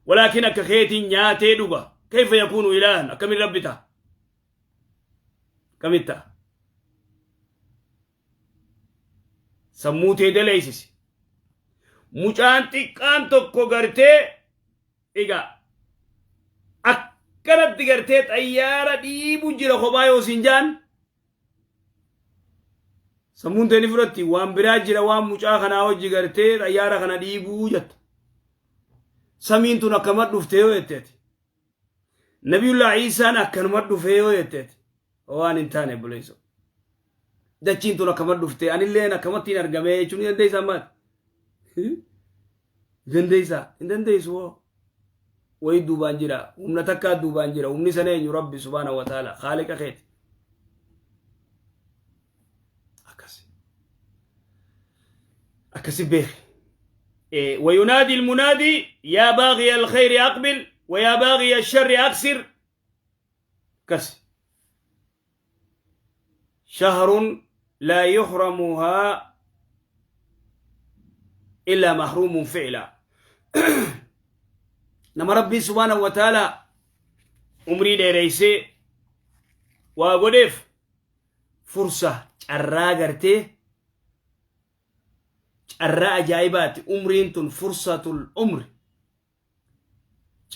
Walaakin akka keetiin nyaatee dhuga. Kayfa yakuunu ilaahan? Akkamin rabbi ta'a? Akkamit ta'a? Sammuu tee daleessisi. Mucaan xiqqaan tokko gartee egaa akkanatti gartee xayyaara dhiibu jira kophaa yoo siin jaan, sammuun tee ni fudhatti. Waan biraa jira, waan mucaa kanaa hojii gartee xayyaara kana dhiibuu jetta. Samiin tun akkama dhuftee yoo jetteeti, Nabiyullah Iisaan akkanuma dhufee yoo jetteeti, waan hin taane buleessu. Dachiin tun akkama dhuftee, anilleen akkamattiin argamee jechuun ni dandeessaa maati? Dandeessaa? Hin dandeessu. Hoo wayi duubaan jira, humna takkaa duubaan jira. Humni sana eenyu? Rabbi subhaanahu wa ta'ala, khaaliqa keeti. Akkasi akkasi beeki. وينادي المنادي يا باغي الخير أقبل ويا باغي الشر أقصر. كس شهر لا يحرمها إلا محروم فعلا. Nama rabbii subhaanahu wa ta'ala umrii dheereysee waa godheef fursa, carraa gartee carraa ajaa'ibaati. Umriin tun fursatul umri,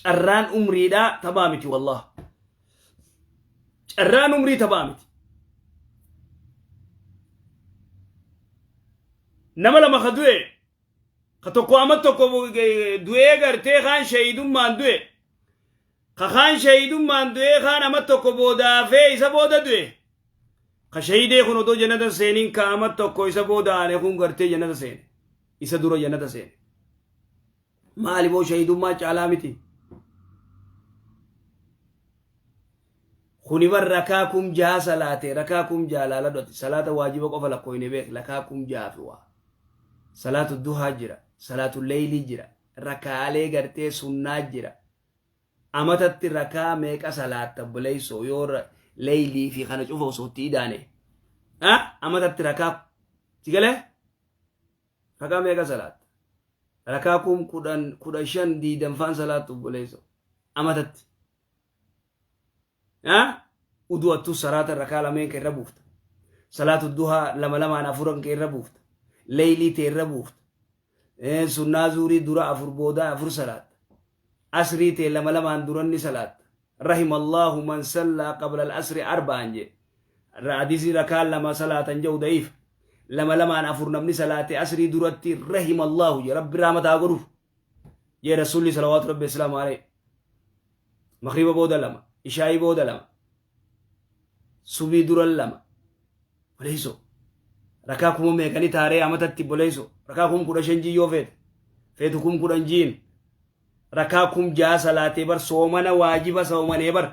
carraan umriidhaa taphaa miti. Wallah, carraan umrii taphaa miti. Nama lama ka du'e, ka tokko ama tokko du'ee gartee kaan shahiidummaan du'e, ka kaan shahiidummaan du'ee kaan ama tokko boodaafee isa booda du'e. Ka shahiidee kun odoo jannata seeniin, ka ama tokko isa booda aane kun gartee jannata seene, isa dura jannata seene. Maali boo, shahiidummaa caalaa miti? Kuni bar rakaa 6000 salaate, rakaa 6000 laala dhoti. Salaata waajiba qofa lakkooyne beek, rakaa 6000 fi waa. Salaatu duhaa jira, salaatu leeylii jira, rakaalee gartee sunnaa jira. Amatatti rakaa meeqa salaatta, obboleessoo, yoo leeylii fi kana cufa osoo itti idaane? Amatatti rakaa si galee rakaa meeqa salaatta? Rakaa 10,000, 15, 20 faan salaattu, obboleessoo, amatatti. Udu'attuu salaata rakaa lameen kee irra buufta. Salaatu duhaa lama lamaan afuran kee irra buufta. Leeylii tee irra buufta. Sunnaa zuurii dura afur boodaa afur salaatta. Asrii tee lama lamaan duran ni salaatta. Rahimallahu man sallaa qabla al-asri arba'an jee. Hadiisni rakaa lama salaatan jedhu da'iif. Lama lamaan afur namni salaate asrii duratti rahimallahu jee rabbi rahmata haa godhuuf. Jee rasuulli salawaatu rabbi islaamu alayhi. Magriba booda lama, ishaayii booda lama, subii duran lama. Boleeyso. Rakaa kuma meeqani taaree amatatti boleeyso. Rakaa 15,000 jii yoo feete. Feetu 10,000 jiin. Rakaa 6,000 salaatee bar soomana waajiba soomanee bar.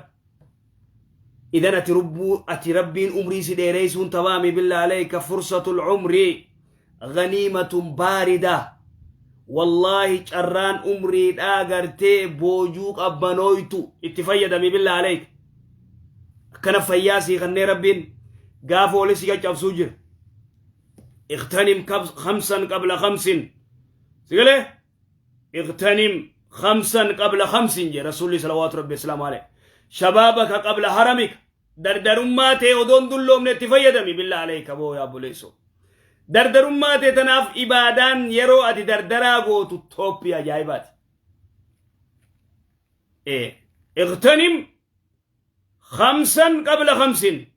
Idan ati rubbuu ati rabbiin umrii si dheereessuun tabaami billaa alayka fursatul umrii ganiimatun baarida. Wallaahi carraan umriidhaa gartee boojuu qabbanooytu itti fayyadami billaa alayka. Akkana fayyaa sii kannee rabbiin gaafa oli si caccabsuu jira. Iqtanim khamsan qabla khamsin. Sigalee? Iqtanim khamsan qabla khamsin jee rasuulli salawaatu rabbi islaamu alayhi. Shabaabaka qabla haramika. Dardarummaa tee odoon dulloomne itti fayyadami billaa alayka boo yaa obboleessoo. Dardarummaa tee tanaaf ibaadaan yeroo ati dardaraa gootu tooppii ajaa'ibaati. Iqtanim khamsan qabla khamsin.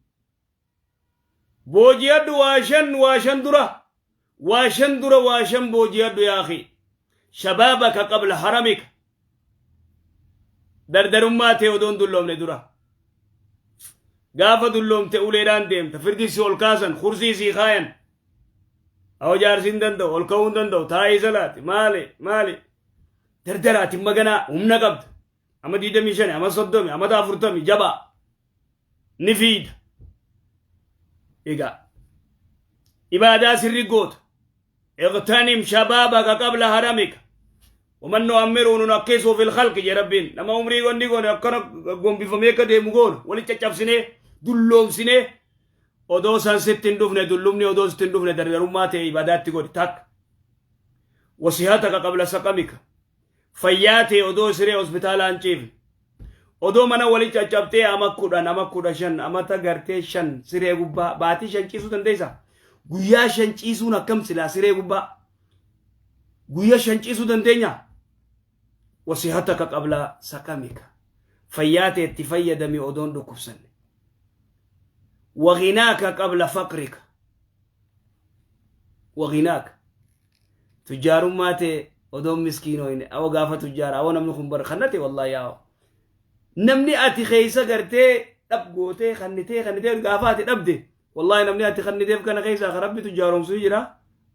Booji'adhu waa shan waa shan dura. Waa shan dura waa shan booji'adhu yaa akhi. Shabaabaka qabla haramika. Dardarummaa tee odoon dulloomne dura. Gaafa dulloomte uleedhaan deemta. Firdi si ol kaasan, kursii sii kaayan. Awwa jaarsi hin danda'u, ol ka'uu hin danda'u, taa'ii salaati, maali, maali. Dardaraati maganaa humna qabda. Ama 25, ama 30, ama 40 jabaa. Ni fiida. Egaa ibaadaa sirri goota. Iqtanim shabaabaka qabla haramika. Waman nu'ammiru nunakkisu fil khalqi jee rabbiin. Nama umrii wanni goone akkana gombifamee akka deemu goona. Wali caccabsinee dulloomsinee odoo san sitti hin dhufne dullumni odoo sitti hin dhufne dardarummaa ta'e ibaadaatti godhi takka. Wasihataka qabla saqamika. Fayyaa tee odoo siree hospitaalaa hin ciifne. Odoo mana wali caccabtee ama 10 ama 15 amata gartee 5 siree gubbaa baatii 5 ciisuu dandeessaa? Guyyaa 5 ciisuun akkam silaa siree gubbaa? Guyyaa 5 ciisuu dandeenya? Wasihataka qabla saqamika. Fayyaa tee itti fayyadami odoon dhukkubsanne. Waginaaka qabla faqrika. Waginaaka. Tujjaarummaa tee odoon miskiinooyne awoo gaafa tujjaara awoo namni kun bar kannate wallaahi yaa namni ati keessa gartee dhab gootee kannitee kannitee gaafa ati dhabde wallaahi namni ati kanniteef kana keessaa ka rabbi tujjaaromsuu jira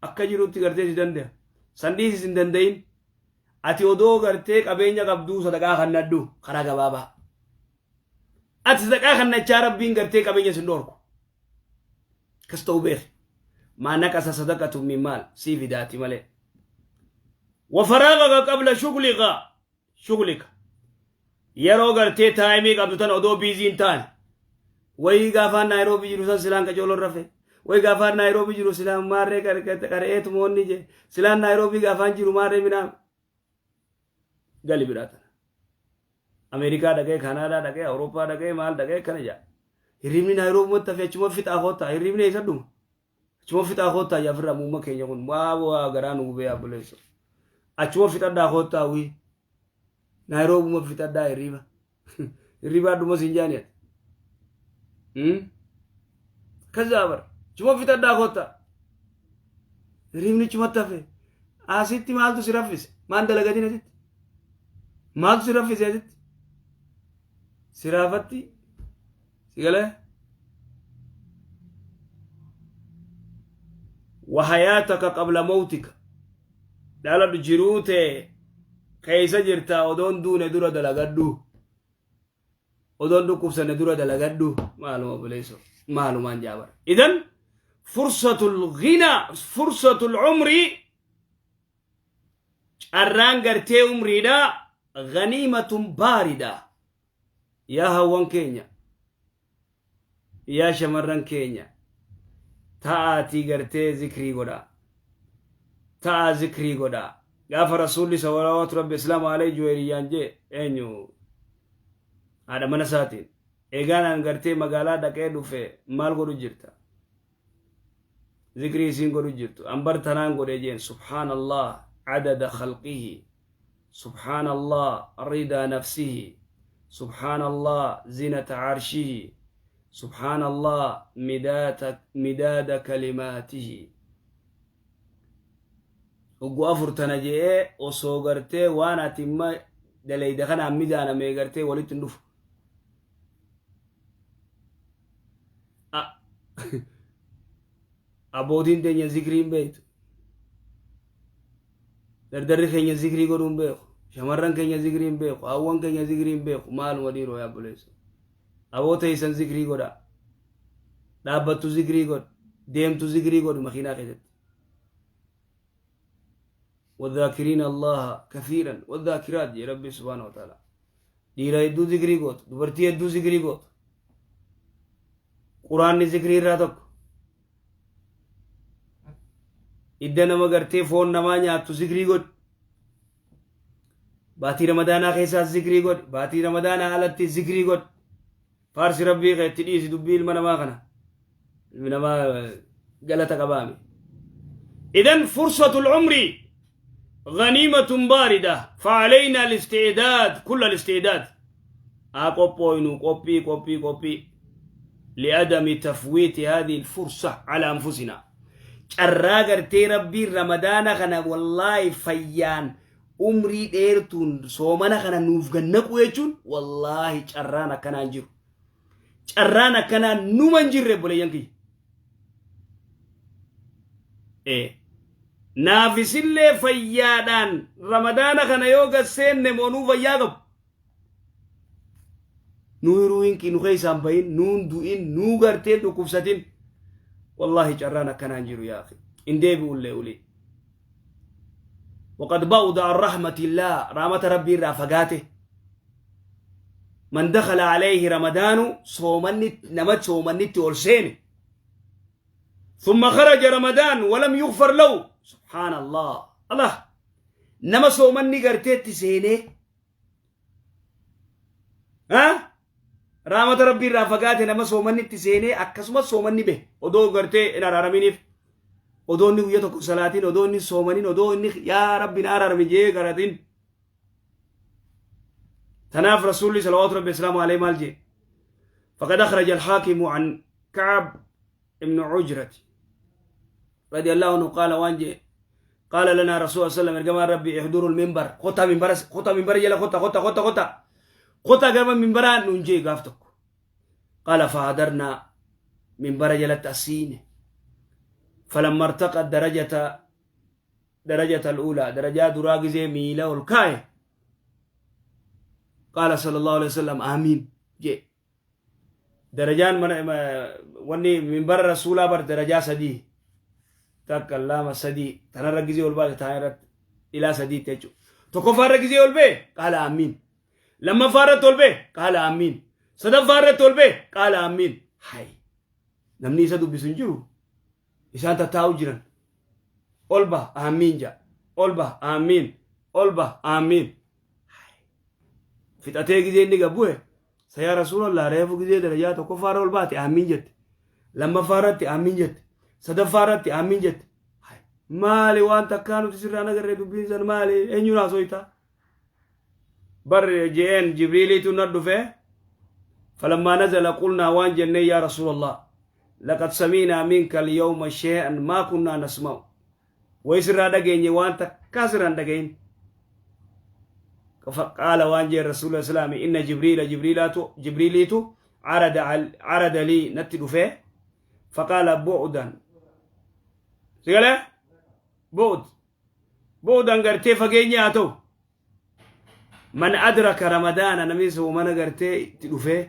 akka jirutti gartee si danda'a san dhiisis hin danda'in ati odoo gartee qabeenya qabduu sadaqaa kannadhu karaa gabaabaa ati sadaqaa kannachaa rabbiin gartee qabeenya sin dhorku Akkas ta'uu beeki. Maa naqasa sadaqatu min maal sii fidaati malee. Wa faraagaka qabla shuglika shuglika. Yeroo gartee taayimii qabdu tan odoo biizii hin taane. Wayii gaafaan Naayiroobii jiru san silaan qacooloon rafe. Wayii gaafaan Naayiroobii jiru silaan maarree qara'eetu moonni je. Silaan Naayiroobii gaafaan jiru maarree minaa. Gali biraa tana. Ameerikaa dhaqee, Kaanaadaa dhaqee, Awurooppaa dhaqee, maal dhaqee akkana jedha. Hirribni Naayiroobii hafe achuma fixaa koottaa. Hirribni eessa dhuma? Achuma fixaa koottaa yaa firraa muumma keenya kun waa waa garaa nu gubee obboleessa. Achuma fixadhaa koottaa wii. Naayiroobii fixadhaa hirriba. Hirribaa dhuma siin jaani ati. Akkas jaa bara. Achuma fixadhaa koottaa. Hirribni achumatti hafe. Asitti maaltu si raffise? Maan dalagatin asitti? Maaltu si raffise asitti? Siraafatti si galee? Wahayaataka qabla mawtika. Dhaladhu jiruu tee keessa jirta odoon duune dura dalagadhu. Odoon dhukkubsanne dura dalagadhu. Maaluma obboleessoo maalumaan jaabara. Idan fursatul ghinaa fursatul umrii carraan gartee umriidha ganiimatun baarida. Yaa hawwan keenya yaa shamarran keenya ta'aatii gartee zikrii godhaa. Ta'aa zikrii godhaa. Gaafa rasuulli salawaatu rabbi islaamu alayhi juweeriyyaan jee eenyu haadha mana isaatiin Eegaan an gartee magaalaa dhaqee dhufe maal godhu jirta? Zikrii isiin godhu jirtu. An bar tanaan godhe jeen subhaanallah adada khalqihi subhaanallah ridaa nafsihi subhaanallah zinata arshihi subhaanallah midaada kalimaatihi. Hoggu afur tana je'ee osoo gartee waan ati imma daleyda kanaan mizaanamee gartee walitti hin dhufu. Abbootiin teenya zikrii hin beektu. Dardarri keenya zikrii godhuu hin beeku. Shamarran keenya zikrii hin beeku. Hawwan keenya zikrii hin beeku. Maaluma dhiiroo yaa obboleessa. Aboo teessan zikrii godhaa. Dhaabbattu zikrii godhi. Deemtu zikrii godhi makiinaa keessatti. Wadhaakiriina Allaha kathiiran wadhaakiraat jee Rabbi subhaanahu wa ta'ala. Dhiira hedduu zikrii gootu, dubartii hedduu zikrii gootu. Quraanni zikrii irraa tokko. Idda nama gartee foon namaa nyaattu zikrii godhi. Baatii Ramadaanaa keessaas zikrii godhi. Baatii Ramadaanaa alatti zikrii godhi. Faarsi Rabbii kee itti dhiisi dubbii ilma namaa kana. Ilmi namaa galata qabaame. Idan fursatul umri ghaniimatun baarida fa'aleynaa al-isti'daad kulla al-isti'daad. Haa qophooynu qophii qophii qophii li'adami tafwiiti haadhihi al-fursa ala anfusina. Carraa gartee Rabbiin Ramadaana kana wallaahi fayyaan umrii dheertuun soomana kana nuuf gannaqu jechuun wallaahi carraan akkanaa hin jiru. Carraan akkanaa numa hin jirre obboleeyyan kiyya. Ee. Naafisillee fayyaadhaan ramadaana kana yoo gasseenne moo nuu fayyaa qabu. Nuu hiruu hin nu keessaan bahin nuun du'in nuu gartee dhukkubsatin. Wallaahi carraan akkanaa hin jiru yaa akhi. Hin deebi'ullee ulii. Waqad ba'uda an rahmatillah rahmata rabbii irraa fagaate. Man dakhala alayhi ramadaanu soomanni nama soomannitti ol seene. Thumma kharaja ramadaan walam yughfar lahu. Subhaanallah. Allah. Nama soomanni garteetti seenee. Ha? Rahmata rabbii irraa fagaate nama soomanni itti seenee akkasumas soomanni bahe odoo gartee hin araaraminiif odoo inni guyya tokko salaatiin odoo inni soomanin odoo inni yaa rabbi na araarami jee kadhatin. Tanaaf rasuulli salawaatu rabbi islaamu alayhi maal jee? فقد أخرج الحاكم عن كعب ابن عجرة رضي الله عنه قال وانجي قال لنا رسول الله صلى الله عليه وسلم ارجما ربي احضروا المنبر خطا منبر خطا منبر يلا خطا خطا خطا خطا خطا قام منبر ننجي قافتك قال فحضرنا منبر جلت السين فلما ارتقى الدرجة درجة الأولى درجة دراجزي ميلا والكاي قال صلى الله عليه وسلم آمين جي Darajaan mana wanni minbara rasuulaa bar darajaa sadii takka lama sadii tanarra gizee ol baate taa irratti ilaa sadiitti jechuudha. Tokkoffaa irra gizee ol bee qaala aamiin. Lammaffaa irratti ol bee qaala aamiin. Sadaffaa irratti ol bee qaala aamiin. Hay namni isa dubbisu hin jiru. Isaan tattaa'u jiran. Ol ba aamiin ja'a. Ol ba aamiin. Ol ba aamiin. Fixatee gizee inni gad bu'e sa yaa rasuulallah reefu gizee darajaa tokkoffaa irra ol baate aamiin jette. Lammaffaa irratti aamiin jette. Sadaffaa irratti aamiin jette. Maali waan takkaa nuti sirraa nagarree dubbiin san maali eenyuun haasoyta? Bar je'een Jibriiliitu na dhufe falammaa nazala qulnaa waan jennee yaa rasuulallah laqad samiinaa minka alyawma shay'an maa kunnaa nasma'u Wayi sirraa dhageenye waan takkaa sirraa hin dhagahin. Qaala waan jeen rasuula islaami inna jibriila jibriilaatu jibriiliitu carada carada lii natti dhufee faqaala bu'udan sigalee bu'ud bu'udan gartee fageenya haa ta'u man adraka ramadaana namni soomana gartee itti dhufee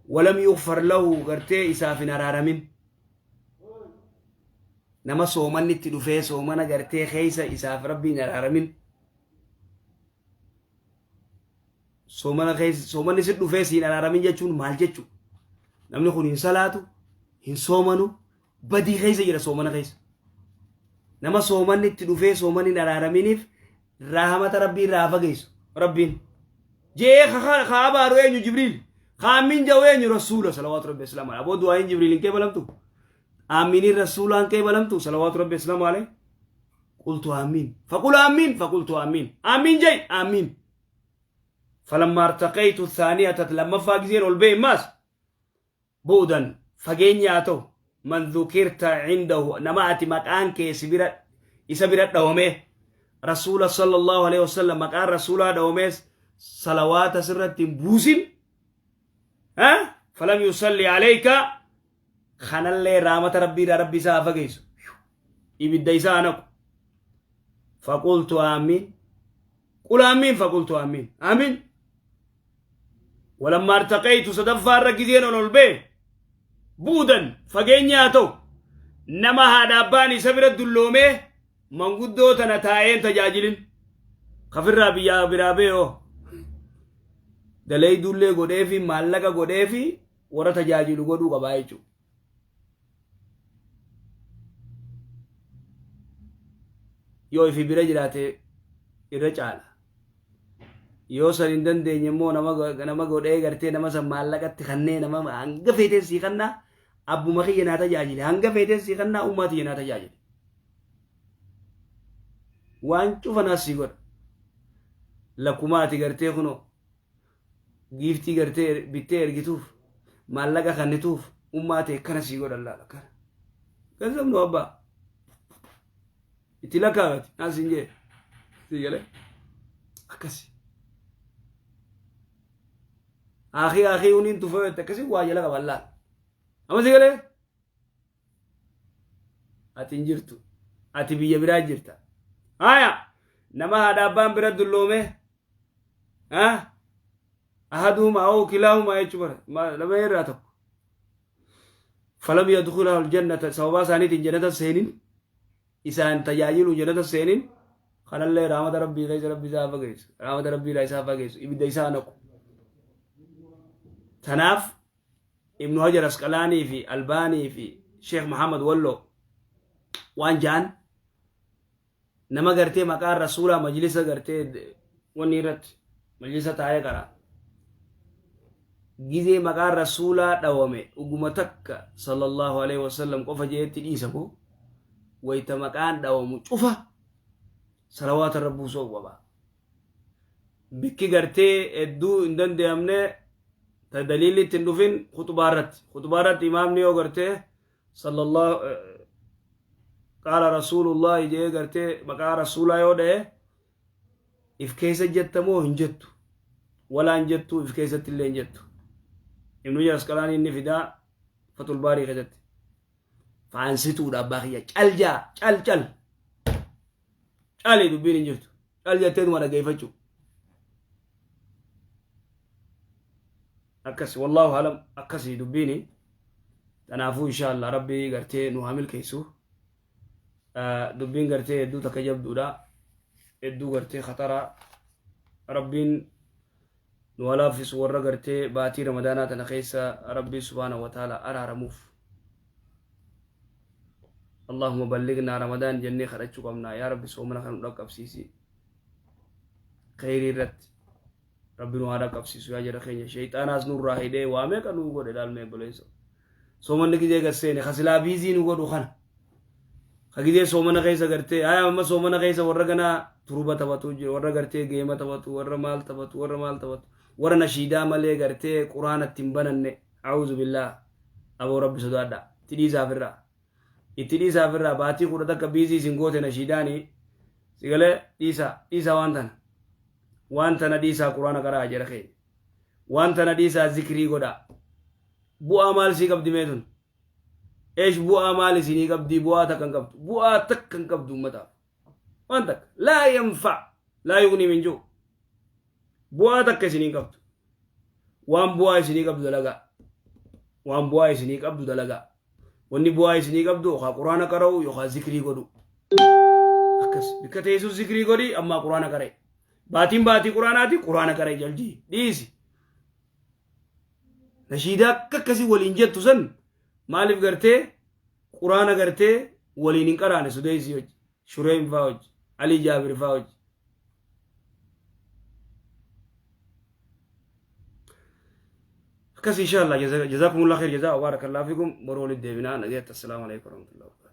walam yughfar lahu gartee isaaf hin araaramin nama soomanni itti dhufee soomana gartee keessa isaaf rabbi hin araaramin soomana keessa soomanni si dhufee siin araaramin jechuun maal jechuu namni kun hin salaatu hin soomanu badii keessa jira soomana keessa nama soomanni itti dhufee soomanni hin araaraminiif rahamata rabbii irraa haa fageessu rabbiin jee ka abaaru eenyu jibriil Ka aamiin ja'u eenyu? Rasuula salawaatu rabbi wasalaamu alayhi. Aboo, du'aayin Jibriil hin qeebalamtu, aamiiniin rasuulaan qeebalamtu salawaatu rabbi wasalaamu alayhi. قلت آمين فقل آمين فقلت آمين. آمين جاي آمين. فلما ارتقيت الثانية، لما فاقزين والبي ماس، بعدا fageenya ta'u، من ذكرت عنده، nama ati maqaan kee si bira isa bira dhawame، rasuula sallallahu alaihi wasallam maqaan rasuulaa dhawamees salawaata sirratti hin buusin، فلم يصل عليك، kanallee raamata rabbiidhaa rabbi isaa haa fageessu, ibidda isaa naqu. فقلت آمين قل آمين فقلت آمين آمين. ولما ارتقيت sadaffaa irra gizeen ol bee، بعدا fageenya ta'u، nama haadha abbaan isa bira dulloomee manguddoo tana taa'een tajaajilin kafirraa biyyaa biraa bee'oo daleeydullee godheefi maallaqa godheefi warra tajaajilu godhuu qabaa jechuudha. Yoo ifi bira jiraate irra caala. Yoo san hin dandeenye immoo nama godhee gartee nama san maallaqatti kannee nama hanga feeteen sii kannaa, abbuma kiyya naa tajaajile, hanga feeteen sii kannaa, ummaa tiyya naa tajaajile. Waan cufa naas sii godha. Lakkumaa ati gartee kunoo giiftii gartee bittee ergituuf maallaqa kannituuf ummaa ta'e kana sii godhan laala kana. ገንዘብ ነው abbaa. Itti lakkaa'ati naas hin jee. Sii galee akkasi. Akii akii uniin tufee akkasi waa jala qaban laal. Amma si galee ati hin jirtu. Ati biyya biraa jirta. Haya, nama haadha abbaan bira dulloome أحدهما أو كلاهما jechuu bara lama irraa tokko، فلم يدخلها الجنة، sababaa isaaniitiin jannata seenin, isaan tajaajilu jannata seenin, kanallee raamata rabbii keessa rabbi isaa fageessu, raamata rabbii isaa fageessu, ibidda isaa naqu. Tanaaf Ibnu Hajar Asqalaanii fi Albaanii fi Sheekh Muhammad Walloo waan ja'an, nama gartee maqaan rasuulaa majlisa gartee wanni irratti majlisa taa'ee qara gizee maqaan rasuulaa dhawame uguma takka sallallahu alaihi wasallam qofa jeetti dhiisa moo wayta maqaan dhawamu cufa salawaata irra buusuu qaba. Bikki gartee hedduu hin danda'amne ta daliilli itti hin dhufin khutbaa irratti. Khutbaa irratti imaamni yoo gartee sallallahu قال رسول الله jee gartee maqaa rasuulaa yoo dha'e, if keessa jettamoo hin jettu? Walaan jettu, if keessatti illee hin jettu. Ibnu Asqalaanii inni fidaa Fatul Baarii keessatti. Faansituudha abbaa kiyya, cal jaa, cal cal cali, dubbiin hin jirtu, cal jetteetuma dhageeffachuu akkas. والله أعلم, akkasii dubbiini. Kanaafuu insha Allah rabbi gartee nu haa milkeessu. Dubbiin gartee hedduu takka jabduudha, hedduu gartee khatara. Rabbiin nu haa laaffisu. Warra gartee baatii ramadaanaa tana keessa rabbii سبحانه وتعالى araaramuuf اللهم بلغنا رمضان jennee kadhachuu qabna. Yaa rabbi, soomana kan nu dhaqqabsiisi, kheyrii irratti rabbi nu haa dhaqqabsiisu. Yaa jara keenya, sheeyxaanaas nurraa hidhee waa meeqa nuu godhe laalmee obboleessa. Soomanni gizee gasseene kasilaa busy nu godhu kana ka gizee soomana keessa gartee haya amma soomana keessa warra ganaa turuba taphatu jiru, warra gartee game taphatu, warra maal taphatu, warra maal taphatu, warra nashiidaa malee gartee quraanatti hin bananne. أعوذ بالله. Aboo, rabbi sodaadha, itti dhiisaaf irraa, itti dhiisaaf irraa. Baatii 11 busy isin goote nashiidaanii sigalee. Dhiisaa, dhiisaa waan tana, waan tana dhiisaa. Quraana qaraa jara keenya, waan tana dhiisaa, zikrii godhaa. Bu'aa maal sii qabdi mee tun? Eesh, bu'aa maal isinii qabdi? Bu'aa takka hin qabdu, bu'aa takka hin qabdu ummataaf. Waan takka لا ينفع لا يغني من جوع. Bu'aa takka isinii qabdu. Waan bu'aa isinii qabdu dalagaa, waan bu'aa isinii qabdu dalagaa. Wanni bu'aa isinii qabdu yookaan quraana qara'u yookaan zikrii godhu. Akkas bikka teessu zikrii godhi, ammaa quraana qara'e. Baatiin baatii quraanaati, quraana qara'e. Jaljii dhiisi. Nashiidaa akka akkasii waliin jettu san maaliif gartee quraana gartee waliin hin qaraane? Sudeesii hojii, Shureen faa hojii, Alii Jaabir faa hojii. Akkas inshallah. Jazakumullah khair jazaa wa barakallahu fikum. Boroo walitti deebinaa, nagaatti. Assalaamu alaikum warahmatullahi wabarakatuh.